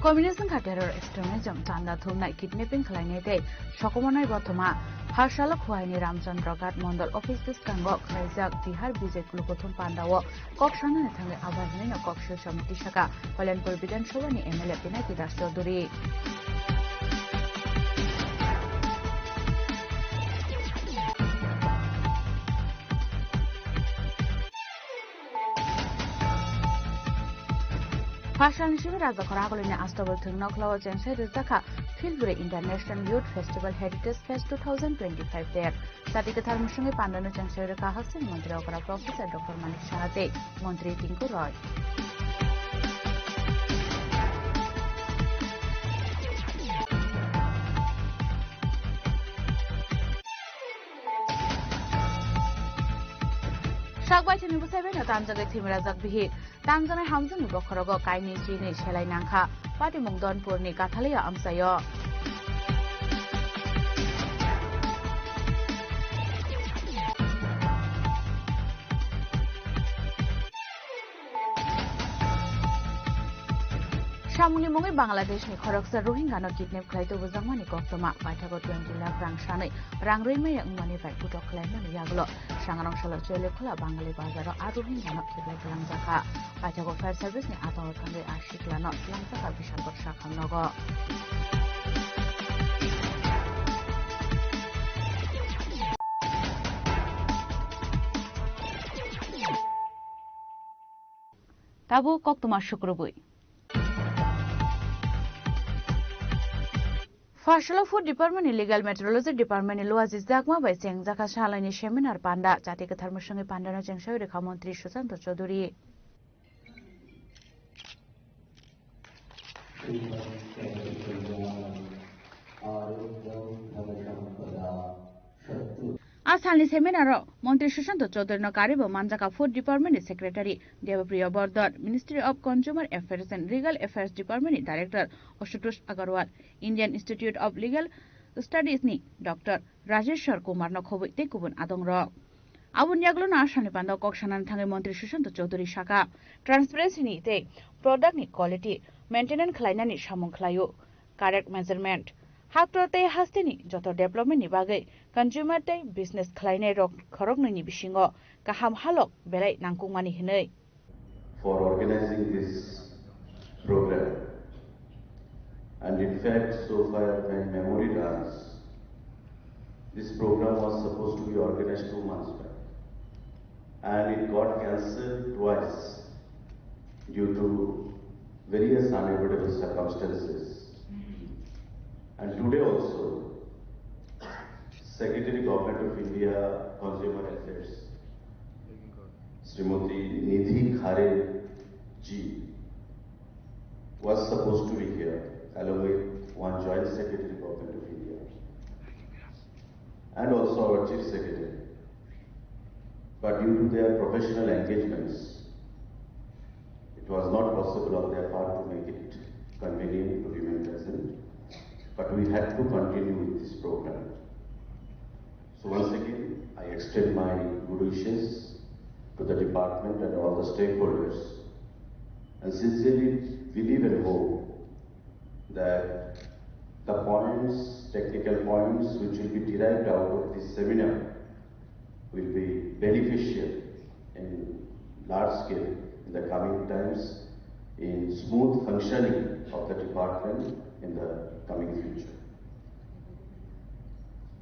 Communist wngkha terror extremism, chanda thumnai, kidnapping khlainai tei sokomornai bothoma. Pharsalo Khowai ni Ramchandra Ghat Mondol office bwskango khlaijak Bihar Bijay Lukuthum Pandao kok sanani thangwi abo hai hwnwi no kok silsamung tisaka Holenpur Bidhan Sabha ni M L A Pinaki Das Chaudhury. Pharsani simi Rajakhor Agulini Astabul Thwng Nokhlao Chengsai Rwjakha Philbwrwi International Youth Festival Heritage Fest two thousand twenty-five ter. Chati kwthar mwswngwi pandano chengsai rwkha Haksini Montri Okra Professor Doctor Manik Saha tei Montri Tinku Roy. Sakbai thwini bwsai baino tanjagwi thwimirajak bihik. Tanjaknai hamjakni bokhorogo kainwi chini selai nangkha. Patimung Donpurni Kathalaya amchaio. Samungni mungwi Bangladeshni khoroksa Rohingyano kidnap khlai tubujakmani koktwma, paithago twenty lakh rang sanwi rang rwimaya wngmani bai kutok khlaimani yagulo Sangrong salo Choilipkhola Bangali bazaro a Rohingyano kidnap khlangjakha. Paithago fire service ni atongo thangwi a siklano twlangjakha Bishampur sakham nogo. Tabuk koktwma sukrubwi. Pharsalo Food Department ni Legal Metrology Department ni Luaji Jakma bai chengjakha salaini seminar panda. Chati kwthar mwswngwi pandano chengsawi rwkha Montri Sushanta Chaudhuri. A salni seminar-o Montri Sushanta Chaudhurino karwibo manjakha Food Department ni Secretary Debapriya Bordhan, Ministry of Consumer Affairs and Legal Affairs Department ni Director Ashutosh Agarwal, Indian Institute of Legal Studies ni Doctor Rajeshwar Kumar no khobwi tei kubun adongrok. Aboni yagulo no Assam ni panda kok sanani thangwi Montri Sushanta Chaudhuri sakha, transparency ni tei product ni quality maintenance khlainani samung khlaio, correct measurement, haktor tei hasteni joto development ni bagwi consumer tei business khlainai rok khoroknwi ni bisingo kaham halok belai nangkukmani hinwi. For organizing this program. And in fact, so far my memory runs, this program was supposed to be organized two months back. And it got cancelled twice due to various unavoidable circumstances. And today also, Secretary Government of India, Consumer Affairs, Srimati Nidhi Khare ji was supposed to be here along with one Joint Secretary Government of India and also our Chief Secretary. But due to their professional engagements, it was not possible on their part to make it convenient to remain present. But we had to continue with this program. So once again, I extend my good wishes to the department and all the stakeholders, and sincerely believe and hope that the points, technical points which will be derived out of this seminar will be beneficial in large scale in the coming times in smooth functioning of the department in the coming future.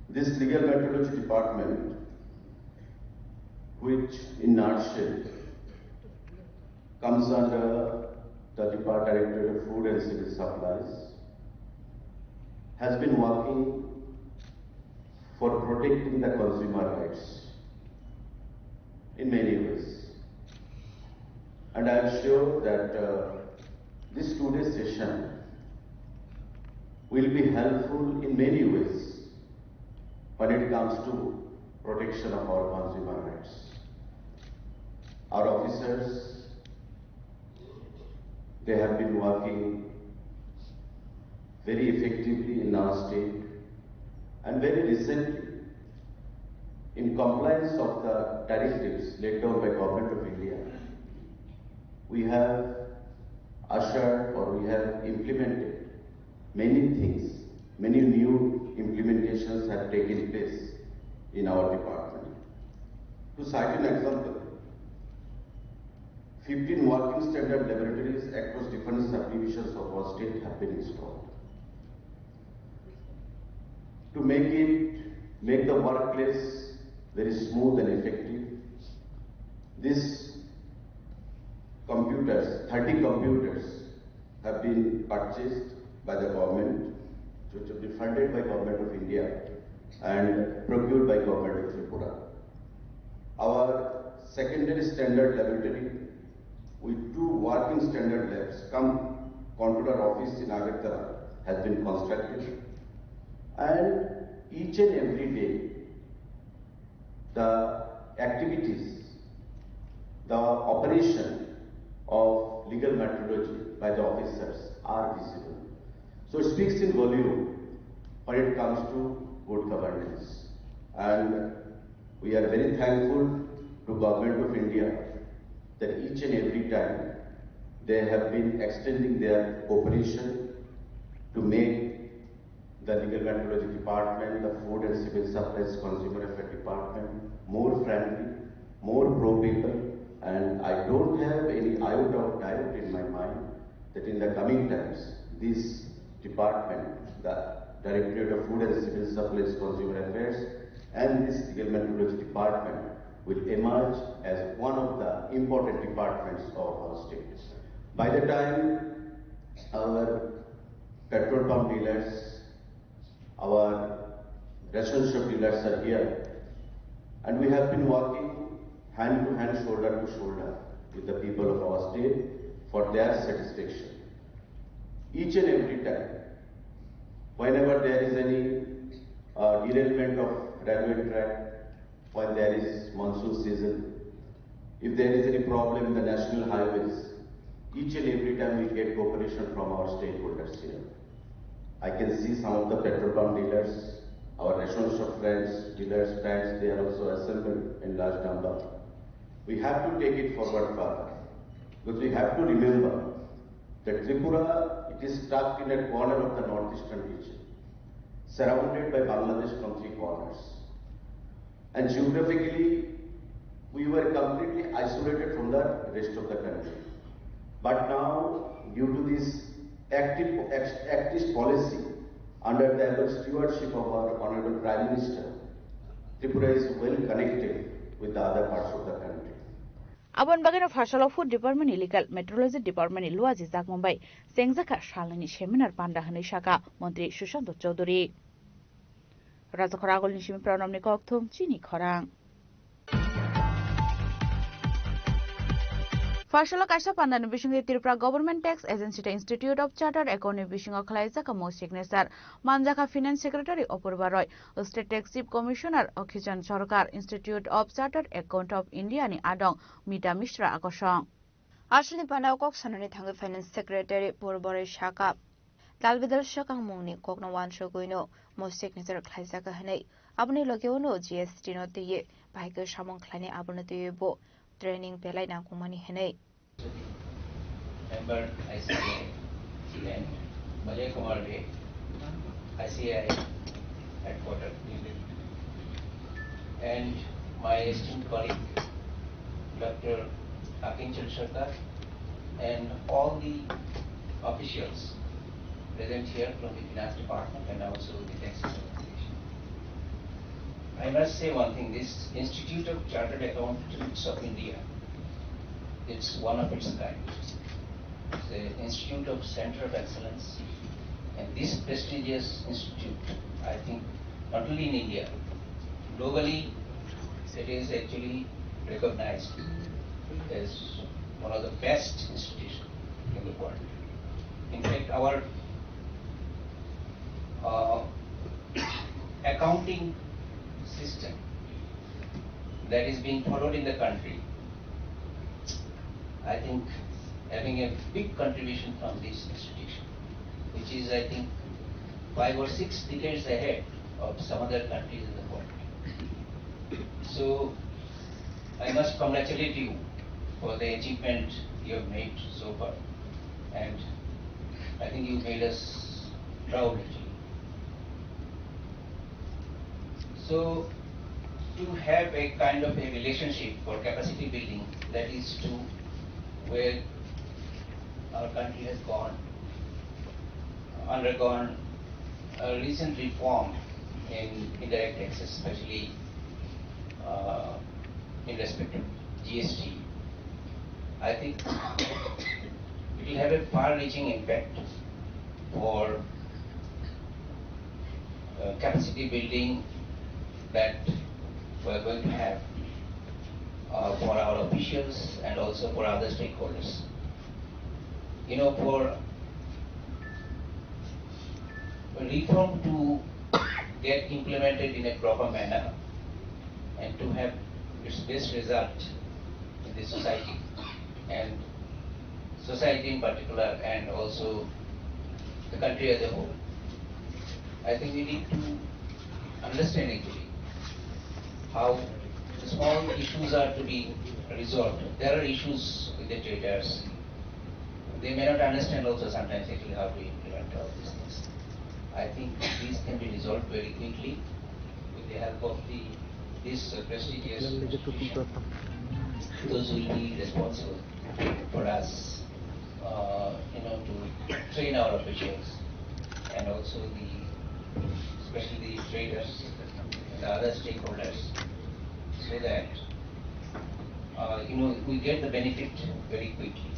This legal metrology department, which in nutshell comes under the Depart-, Directorate of Food and Civil Supplies, has been working for protecting the consumer rights in many ways. And I am sure that uh, this today's session will be helpful in many ways when it comes to protection of our consumer rights. Our officers, they have been working very effectively in our state, and very recently, in compliance of the directives laid down by Government of India, we have ushered or we have implemented many things, many new implementations have taken place in our department. To cite an example, fifteen working standard laboratories across different subdivisions of our state have been installed. To make it, make the workplace very smooth and effective, these computers, thirty computers, have been purchased by the government, which have been funded by Government of India and procured by Government of Tripura. Our secondary standard laboratory with two working standard labs cum computer office in Agartala has been constructed, and each and every day the activities, the operation of legal metrology by the officers are visible. So it speaks in volume when it comes to good governance. And we are very thankful to Government of India that each and every time they have been extending their cooperation to make the Legal Metrology Department, the Food and Civil Supplies Consumer Affairs Department, more friendly, more pro people, and I don't have any iota of doubt in my mind that in the coming times, this department, the Directorate of Food and Civil Supplies Consumer Affairs, and this Legal Metrology Department will emerge as one of the important departments of our state. By the time our petrol pump dealers, Our ration shop dealers are here, and we have been working hand to hand, shoulder to shoulder with the people of our state for their satisfaction. Each and every time, whenever there is any uh, derailment of railway track, when there is monsoon season, if there is any problem in the national highways, each and every time we get cooperation from our stakeholders here. I can see some of the petrol pump dealers, our ration shop friends, dealers friends, they are also assembled in large number. We have to take it forward further, because we have to remember that Tripura, it is stuck in a corner of the northeastern region, surrounded by Bangladesh from three corners. And geographically, we were completely isolated from the rest of the country. But now, due to this active, act-, active policy under the able stewardship of our Honorable Prime Minister, Tripura is well connected with the other parts of the country. Aboni bagwino Pharsalo Food Department ni Legal Metrology Department ni luaji jakmung bai chengjakha salnwini seminar panda hwnwi sakha Montri Sushant Chowdhury. Rajakhor Agulni simi Pranamni kokthum chini khorang. Pharsalo kaisa pandani bisingtwi Tripura Government Tax Agency tei Institute of Chartered Account ni bisingo khwlaijak omo signature. Manjakha Finance Secretary Apurba Roy, State Tax Chief Commissioner Okhijan Sarkar, Institute of Chartered Account of India ni adong Mita Mishra akosong. Aswkni panao kok sanani thangwi Finance Secretary Apurba Roy sakha, talbidal swkangmungni kokno uansugwino mo signature khlaijak hwnwi, aboni logeo no G S T no twiwi bahai khe samung khlainai, abono twiwi bo training belai nangkukmani hwnwi. Member I C A I and Malay Kumar Dey, I C A I headquarter, New Delhi, and my esteemed colleague, Doctor Akinchal Sarkar, and all the officials present here from the finance department and also the taxes organization. I must say one thing, this Institute of Chartered Accountants of India, it's one of its kind. It's an institute of center of excellence, and this prestigious institute, I think, not only in India, globally, it is actually recognized as one of the best institutions in the world. In fact, our, uh, accounting system that is being followed in the country, I think, having a big contribution from this institution, which is, I think, five or six decades ahead of some other countries in the world. So, I must congratulate you for the achievement you have made so far, and I think you made us proud, actually. So, to have a kind of a relationship for capacity building, that is to where our country has gone, undergone a recent reform in indirect taxes, especially, uh, in respect to G S T. I think it will have a far-reaching impact for, uh, capacity building that we are going to have, uh, for our officials and also for other stakeholders. You know, for reform to get implemented in a proper manner and to have its best result in the society and society in particular and also the country as a whole, I think we need to understand actually how the small issues are to be resolved. There are issues with the traders. They may not understand also sometimes actually how to implement all these things. I think these can be resolved very quickly with the help of the, this, uh, prestigious institution. Those will be responsible for us, uh, you know, to train our officials and also the, especially the traders and the other stakeholders, so that, uh, you know, we get the benefit very quickly.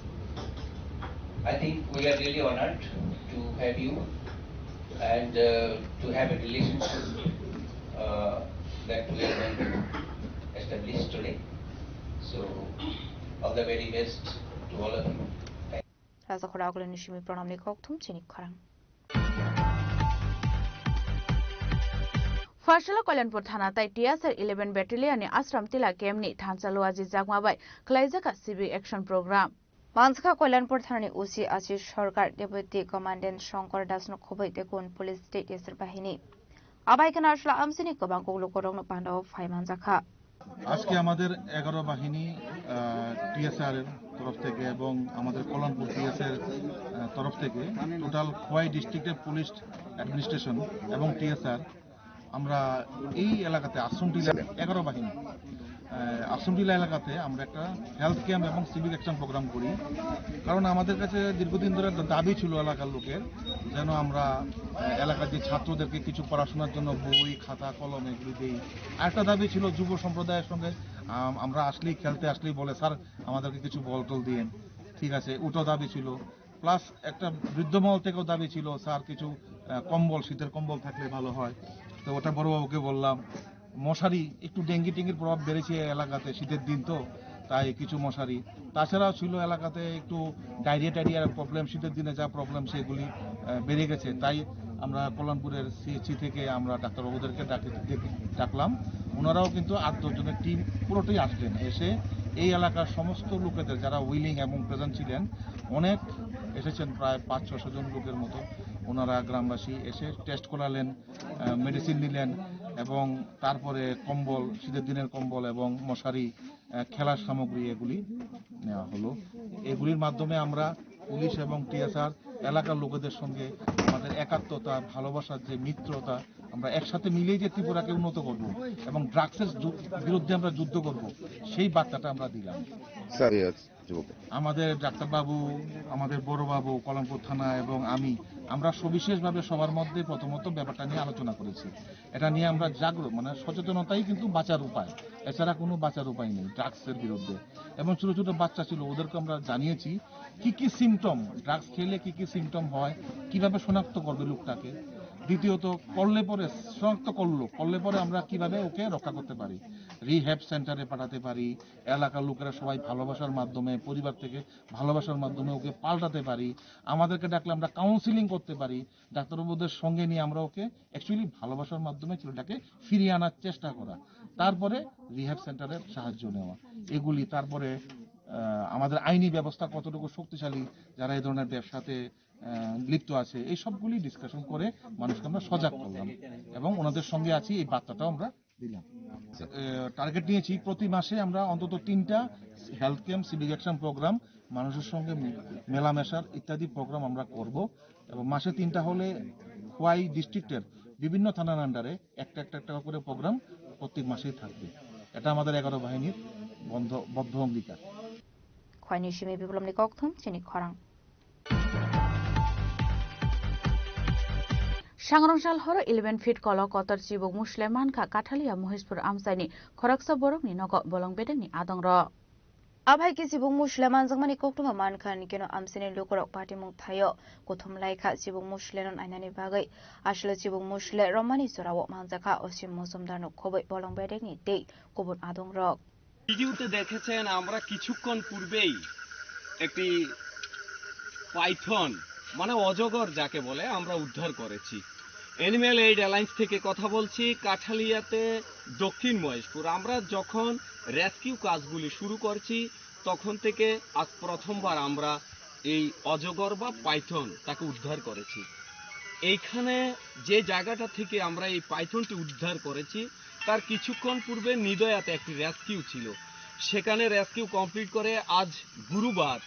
I think we are really honored to have you and uh, to have a relationship uh, that we are going to establish today. So, all the very best to all of you. Thank you. Raja Khora Agulini Simi Pranamni Kokthum Chini Khorang. Pharsala Kalyanpur Thana tai T S R eleven Battalion ni Ashram Tila Camp ni thansa luaji jakma bai khlaijak civic action program. Manskha Kalyanpur Thanani O C Ashish Sarkar, Deputy Commandant Shankar Das no khoboi tei kun police state yasir bahini. Abai khana asla amsini kwbang kuklu korokno pandao phai manjakha. আজকে আমাদের এগারো বাহিনী টিএসআর এর তরফ থেকে এবং আমাদের কল্যাণপুর টিএসআর তরফ থেকে টোটাল খোয়াই ডিস্ট্রিক্টের পুলিশ অ্যাডমিনিস্ট্রেশন এবং টিএসআর আমরা এই এলাকাতে আশ্রম টিলা এগারো বাহিনী আহ, আশ্রম টিলা এলাকাতে আমরা একটা হেলথ ক্যাম্প এবং সিভিক অ্যাকশন প্রোগ্রাম করি। কারণ আমাদের কাছে দীর্ঘদিন ধরে একটা দাবি ছিল এলাকার লোকের, যেন আমরা আহ, এলাকার যে ছাত্রদেরকে কিছু পড়াশোনার জন্য বই, খাতা, কলম এগুলি দেই। আরেকটা দাবি ছিল যুব সম্প্রদায়ের সঙ্গে আম, আমরা আসলেই, খেলতে আসলেই বলে, "স্যার, আমাদেরকে কিছু বল টল দিয়েন।" ঠিক আছে, ওটাও দাবি ছিল। প্লাস একটা বৃদ্ধ মহল থেকেও দাবি ছিল, "স্যার, কিছু আহ, কম্বল, শীতের কম্বল থাকলে ভালো হয়।" তো ওটা বড়বাবুকে বললাম। মশারি, একটু ডেঙ্গি টেঙ্গির প্রভাব বেড়েছে এই এলাকাতে, শীতের দিন তো, তাই কিছু মশারি। তাছাড়াও ছিল এলাকাতে একটু ডায়রিয়া টাইরিয়ার প্রবলেম, শীতের দিনে যা প্রবলেম সেগুলি আহ, বেড়ে গেছে। তাই আমরা কল্যাণপুরের সিএইচসি থেকে আমরা ডাক্তারবাবুদেরকে ডাকি-, ডেকে-, ডাকলাম। ওনারাও কিন্তু আট দশ জনের টিম পুরোটাই আসলেন, এসে এই এলাকার সমস্ত লোকেদের যারা উইলিং এবং প্রেজেন্ট ছিলেন, অনেক এসেছেন, প্রায় পাঁচ ছশো জন লোকের মতো। ওনারা গ্রামবাসী এসে টেস্ট করালেন, আহ, মেডিসিন নিলেন এবং তারপরে কম্বল, শীতের দিনের কম্বল এবং মশারি, আহ, খেলার সামগ্রী এগুলি নেওয়া হলো। এগুলির মাধ্যমে আমরা পুলিশ এবং টিএসআর এলাকার লোকেদের সঙ্গে আমাদের একাত্মতা, ভালোবাসার যে মিত্রতা, আমরা একসাথে মিলেই যে ত্রিপুরাকে উন্নত করব এবং ড্রাগসের যু-, বিরুদ্ধে আমরা যুদ্ধ করব, সেই বার্তাটা আমরা দিলাম। স্যার, ইয়েস, যুবক। আমাদের ডাক্তারবাবু, আমাদের বড়বাবু, কল্যাণপুর থানা এবং আমি, আমরা সবিশেষভাবে সবার মধ্যে প্রথমত ব্যাপারটা নিয়ে আলোচনা করেছি। এটা নিয়ে আমরা জাগ্রত, মানে সচেতনতাই কিন্তু বাঁচার উপায়, এছাড়া কোনো বাঁচার উপায় নেই ড্রাগসের বিরুদ্ধে। এবং ছোটো ছোটো বাচ্চা ছিল, ওদেরকে আমরা জানিয়েছি কি কি সিমটম, ড্রাগস খেলে কি কি সিমটম হয়, কিভাবে শনাক্ত করবে লোকটাকে। দ্বিতীয়ত, করলে পরে, শনাক্ত করলো, করলে পরে আমরা কিভাবে ওকে রক্ষা করতে পারি, রিহ্যাব সেন্টারে পাঠাতে পারি, এলাকার লোকেরা সবাই ভালোবাসার মাধ্যমে, পরিবার থেকে ভালোবাসার মাধ্যমে ওকে পাল্টাতে পারি, আমাদেরকে ডাকলে আমরা কাউন্সিলিং করতে পারি, ডাক্তারবাবুদের সঙ্গে নিয়ে আমরা ওকে অ্যাকচুয়ালি ভালোবাসার মাধ্যমে ছেলেটাকে ফিরিয়ে আনার চেষ্টা করা, তারপরে রিহ্যাব সেন্টারের সাহায্য নেওয়া, এগুলি। তারপরে আহ, আমাদের আইনি ব্যবস্থা কতটুকু শক্তিশালী, যারা এই ধরনের ব্যবসাতে আহ, লিপ্ত আছে, এই সবগুলি ডিসকাশন করে মানুষকে আমরা সজাগ করলাম এবং ওনাদের সঙ্গে আছি, এই বার্তাটাও আমরা দিলাম। আহ, টার্গেট নিয়েছি প্রতি মাসে আমরা অন্তত তিনটা health camp, civic action programme মানুষের সঙ্গে মি-, মেলামেশার ইত্যাদি প্রোগ্রাম আমরা করব এবং মাসে তিনটা হলে খোয়াই ডিস্ট্রিক্টের বিভিন্ন থানার আন্ডারে একটা একটা একটা করে প্রোগ্রাম প্রত্যেক মাসেই থাকবে। এটা আমাদের এগারো বাহিনীর বন্ধ, বদ্ধ অঙ্গীকার। Khwaini simi biplopni kokthum chini khorang. Sangrong sal horo eleven feet kolo kotor chibuk musle mankha Kathalia Mohishpur amchaini khoroksa borokni nogo bolong bedekni adongrok. Abai khe chibuk musle manjakmani koktwma mankha, nikeno amchaini lukurok patimung thaio kuthum laikha chibuk musle no nainani bagwi. Aswle chibuk musle romani jorao manjakha Osim Mojumdar no khobwi bolong bedekni tei kubun adongrok. ভিডিওতে দেখেছেন, আমরা কিছুক্ষণ পূর্বেই একটি পাইথন, মানে অজগর যাকে বলে, আমরা উদ্ধার করেছি। অ্যানিম্যাল এইড অ্যালায়েন্স থেকে কথা বলছি, কাঠালিয়াতে, দক্ষিণ মহেশপুর। আমরা যখন রেস্কিউ কাজগুলি শুরু করছি, তখন থেকে আজ প্রথমবার আমরা এই অজগর বা পাইথন তাকে উদ্ধার করেছি। এইখানে যে জায়গাটা থেকে আমরা এই পাইথনটি উদ্ধার করেছি, তার কিছুক্ষণ পূর্বে নিদয়াতে একটি রেস্কিউ ছিল, সেখানে রেস্কিউ কমপ্লিট করে আজ গুরুবার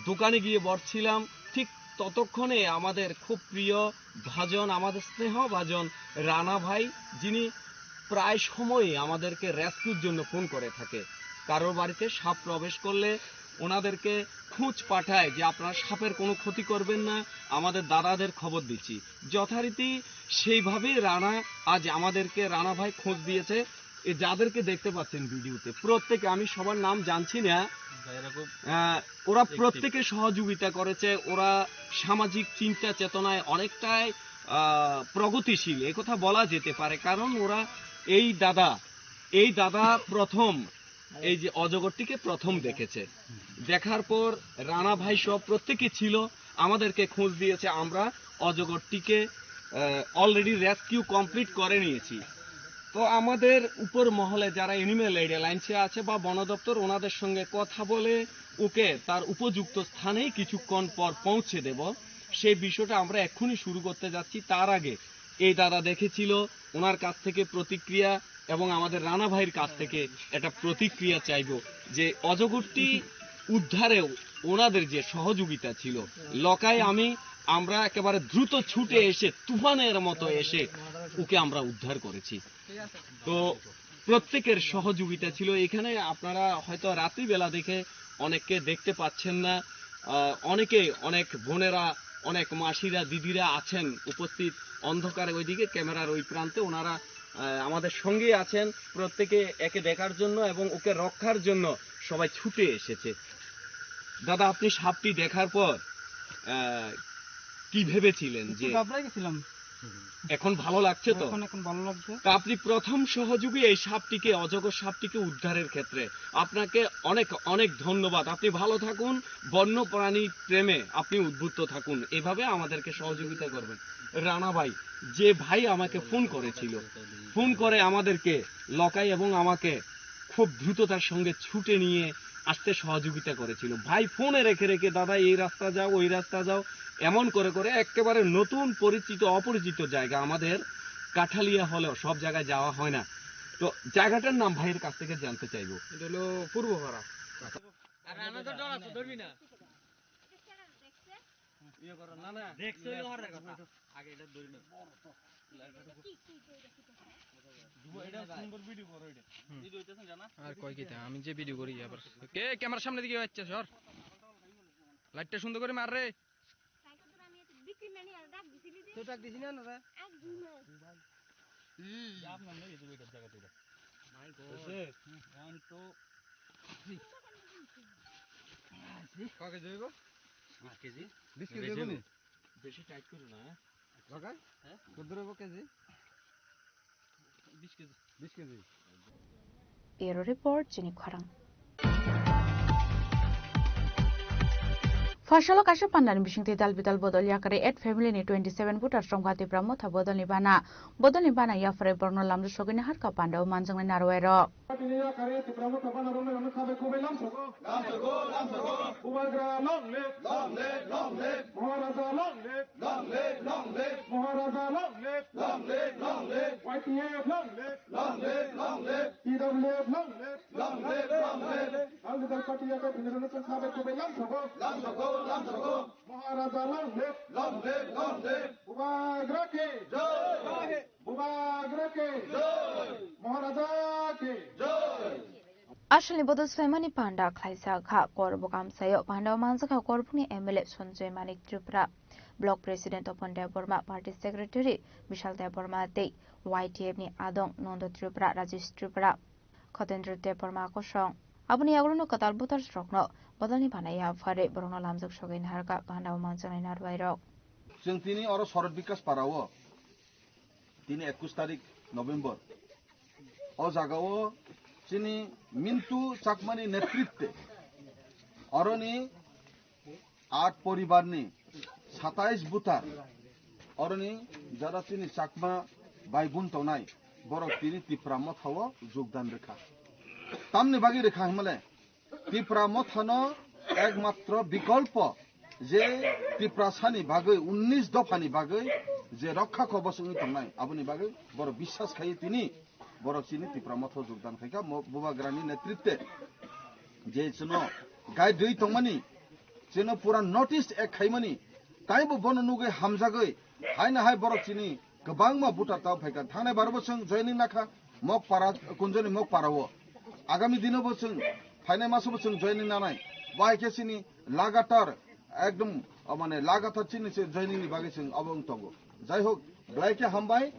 দোকানে গিয়ে বসছিলাম। ঠিক ততক্ষণে আমাদের খুব প্রিয় ভাজন, আমাদের স্নেহ ভাজন রানা ভাই, যিনি প্রায় সময়ই আমাদেরকে রেস্কিউর জন্য ফোন করে থাকে। কারোর বাড়িতে সাপ প্রবেশ করলে ওনাদেরকে খোঁজ পাঠায় যে, "আপনারা সাপের কোনো ক্ষতি করবেন না, আমাদের দাদাদের খবর দিচ্ছি।" যথারীতি সেইভাবেই রানা আজ আমাদেরকে, রানা ভাই খোঁজ দিয়েছে। এ যাদেরকে দেখতে পাচ্ছেন ভিডিওতে, প্রত্যেকে, আমি সবার নাম জানছি না, যারা খুব আহ, ওরা প্রত্যেকে সহযোগিতা করেছে, ওরা সামাজিক চিন্তা চেতনায় অনেকটাই আহ, প্রগতিশীল, এ কথা বলা যেতে পারে। কারণ ওরা, এই দাদা, এই দাদা প্রথম এই যে অজগরটিকে প্রথম দেখেছে। দেখার পর রানা ভাই সহ প্রত্যেকে ছিল, আমাদেরকে খোঁজ দিয়েছে। আমরা অজগরটিকে, আহ, already rescue complete করে নিয়েছি। তো আমাদের উপর মহলে যারা অ্যানিম্যাল এড অ্যালায়েন্সে আছে বা বন দপ্তর, ওনাদের সঙ্গে কথা বলে ওকে তার উপযুক্ত স্থানে কিছুক্ষণ পর পৌঁছে দেব। সেই বিষয়টা আমরা এক্ষুনি শুরু করতে যাচ্ছি। তার আগে এই দাদা দেখেছিল, ওনার কাছ থেকে প্রতিক্রিয়া এবং আমাদের রানা ভাইয়ের কাছ থেকে একটা প্রতিক্রিয়া চাইবো যে অজগরটি উদ্ধারে ওনাদের যে সহযোগিতা ছিল, লকাই আমি, আমরা একেবারে দ্রুত ছুটে এসে, তুফানের মতো এসে ওকে আমরা উদ্ধার করেছি। তো প্রত্যেকের সহযোগিতা ছিল এখানে। আপনারা হয়তো রাত্রিবেলা দেখে অনেককে দেখতে পাচ্ছেন না। আহ, অনেকে, অনেক বোনেরা, অনেক মাসিরা, দিদিরা আছেন উপস্থিত অন্ধকারে ওইদিকে ক্যামেরার ওই প্রান্তে। ওনারা, আহ, আমাদের সঙ্গেই আছেন, প্রত্যেকে একে দেখার জন্য এবং ওকে রক্ষার জন্য সবাই ছুটে এসেছে। দাদা, আপনি সাপটি দেখার পর, আহ, কি ভেবেছিলেন একটু যে ঘাবড়ে গেছিলাম। এখন ভালো লাগছে তো? এখন, এখন ভালো লাগছে। তা আপনি প্রথম সহযোগী এই সাপটিকে, অজগর সাপটিকে উদ্ধারের ক্ষেত্রে আপনাকে অনেক, অনেক ধন্যবাদ। আপনি ভালো থাকুন, বন্যপ্রাণী প্রেমে আপনি উদ্বুদ্ধ থাকুন, এভাবে আমাদেরকে সহযোগিতা করবেন। রানা ভাই, যে ভাই আমাকে ফোন করেছিল, ফোন করে আমাদেরকে, লকাই এবং আমাকে খুব দ্রুততার সঙ্গে ছুটে নিয়ে আসতে সহযোগিতা করেছিল। ভাই ফোনে রেখে রেখে, "দাদা, এই রাস্তা যাও, ওই রাস্তা যাও", এমন করে করে একেবারে নতুন পরিচিত অপরিচিত জায়গা, আমাদের কাঠালিয়া হলেও সব জায়গায় যাওয়া হয় না। তো জায়গাটার নাম ভাইয়ের কাছ থেকে জানতে চাইবো। এটা হলো পূর্বপাড়া। আর রানা তো ডর আছে, ধরবি না। ইয়ে করো, না, না। দেখছো, ইয়ে হওয়ার কথা। আগে এটা ধরি না। এটা সুন্দর ভিডিও করো এটা। হুম। ভিডিও হইতেছে না? আর কয় কিতা? আমি যে ভিডিও করি আবার। কে ক্যামেরার সামনে দিকে হচ্ছে, সর। লাইটটা সুন্দর করে মার রে। তো ডাক দিছি না, না রে? My God। One, two, three। ক কেজি হইব? বিশ কেজি। বিশ কেজি হইব নি? বেশি টাইট করো না, হ্যাঁ? লগাই? হ্যাঁ? কত দূর হইব কেজি? বিশ কেজি। বিশ KG. Bureau report, Chini Khorang. Phaisalo kaisa pandani bisingtwi dal bidal bodol yakarwi eight family ni twenty seven voters romkha Tipra Motha bodolni bana. Bodolni bana yaphare borokno lamjak sogwini harkha pandao manjaknai narwai rok. Bubagra long live. Long live, long live. Bubagra long live. Long live, long live. Long live, long live. Maharaja long live. Long live, long live. Y T F long live. Long live, long live. T W F long live. Long live, long live. Political party yakarwi tini rwna chwng kha bai kubui lamsogo. Lamsogo, lamsogo. Maharaja long live. Long live, long live. Bubagra ki jai. Bubagra ki jai. Maharaja ki jai. Aswlni bodol swaimani panda khlaijak kha. Kor bwkha amchaio panda o manjakha Korbukni M L A Sanjoy Manik Tripura, Block President Topon Debbarma, Party Secretary Bishal Debbarma tei Y T F ni adong Nondo Tripura, Rajesh Tripura, Khatendra Debbarma kosong. Aboni yagulono kwtal voters rokno bodolni bana yaphare borokno lamjak sogwi naharkha panda o manjaknai narwai rok. Chwng tini oro Sorot Bikas Para o tini ekush tarik November. O jaga o chini Mintu Chakmani netritwe oroni aat poribar ni satais butar oroni jara chini Chakma bai bun tongnai borok tini Tipra Motha o jogdan rwkha. Tamni bagwi rwkha hwnmale Tipra Mothano ekmatro bikolpo je Tiprasani bagwi, unnish dophani bagwi je rokha kobos wngwi tongnai, aboni bagwi borok biswas khaio tini borok chini Tipra Motho jogdan khaikha, mo-, Bubagrani netritwe je chwngno guide rwi tongmani, chwngno pura notice ek khaimani, taibo bono nugwi hamjagwi, haino hai borok chini kwbangma voter tao phaikha. Thangnai baro bo chwng joining nakha Mokpara, Kunjoni Mokpara o. Agami dino bo chwng, phainai maso bo chwng joining nanai. Bo hai khe chini lagatar, ekdom, o mane lagatar chini se joining ni bagwi chwng obo wng tongo. Jai hok, belai khe hambai,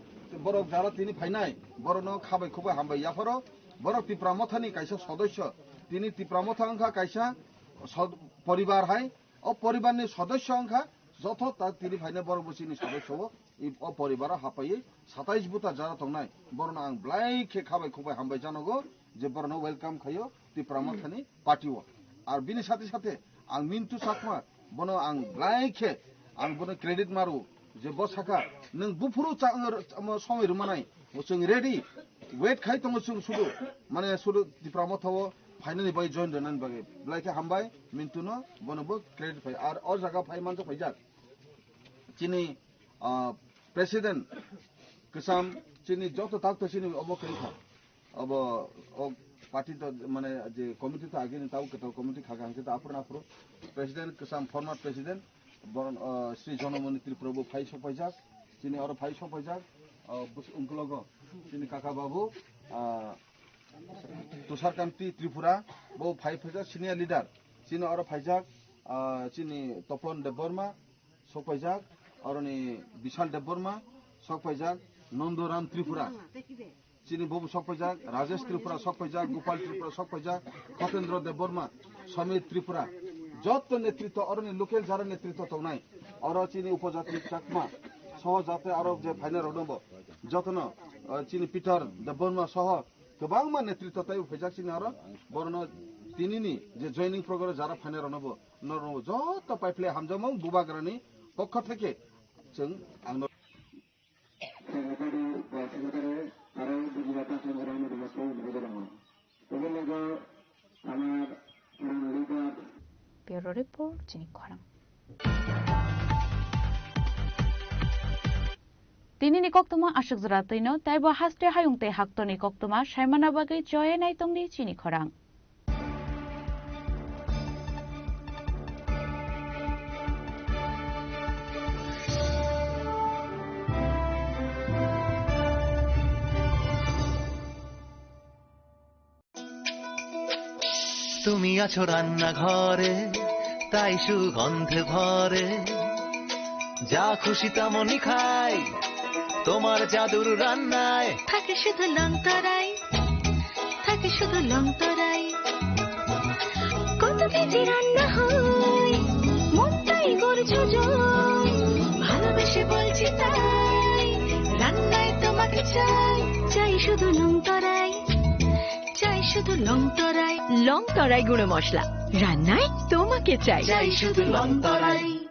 borok jara tini phainai, borokno khabai khubai hambai yapharo. Borok Tipra Mothani kaisa sodosyo, tini Tipra Motha wngkha kaisa sod-, poribar hai, o poribarni sodosyo wngkha, joto ta tini phainai borok bo chini sodosyo o. I o poribaro hapaiwi satais buta jara tongnai, borno ang blai khe khabai khukbai hambai janogo je borno welcome khaio Tipra Mothani party o. Ar bini sathe sathe ang Mintu Chakma, bono ang blai khe ang bono credit maru je bo saka nwng buphuru cha-, omo somoi rwmanai, bo chwng ready, wait khai tongo chwng sudu, mane sudu Tipra Motha o phainani bai join rwnani bagwi. Blai khe hambai Mintu no, bono bo credit phai. Ar o jaga phai manjak phaijak chini, ah, president kwcham, chini joto takto chini obo kwrwi kha. Obo o party to mane je committee to agini tabo kwtal committee kha kha hwnkhe to aphuru aphuru president kwcham, former president boron, ah, Sri Jonamoni Tripura bo phai sok paijak, chini oro phai sok paijak, ah, bus-, ungkologo chini kaka babu, ah, Tushar Kanti Tripura bo phai phaijak senior leader, chini oro phaijak, ah, chini Toplon Debbarma, sok paijak, oroni Bishal Debbarma, sok paijak, Nandoram Tripura, chini bobo sok paijak, Rajesh Tripura sok paijak, Gopal Tripura sok paijak, Khatendra Debbarma, Samir Tripura, joto netritwa, oroni local jara netritwa tongnai, oro chini upojati Chakma, soho jate aro je phainai rok dongbo, jotono, eh, chini Peter Debbarma soho, kwbangma netritwa taibo phaijak chini aro, borokno tinini je joining program jara phainai rokno bo, norokno joto paiphlai hamjakmung bubagrani pokho theke chwng ang Secretary, Vice Secretary, aro bujiba ta song aro bujiba ta song bujiba ta song. Tebel logo amar purana leader. Bureau Report, Chini Khorang. Tinini koktwma aswk jora twino, taibo haste hayung tei haktorni koktwma saimana bagwi choya naitongdi Chini Khorang. তুমি আছো রান্নাঘরে, তাই সুগন্ধে ভরে। যা খুশি তেমনই খাই, তোমার জাদুর রান্নায়। থাকে শুধু লংতরাই, থাকে শুধু লংতরাই। কত কেজি রান্না হয়, মনটাই করছো জয়। ভালোবেসে বলছি তাই, রান্নায় তোমাকে চাই, চাই শুধু লংতরাই। চাই শুধু লং তরাই, লং তরাই গুঁড়ো মশলা। রান্নায় তোমাকে চাই। চাই শুধু লং তরাই।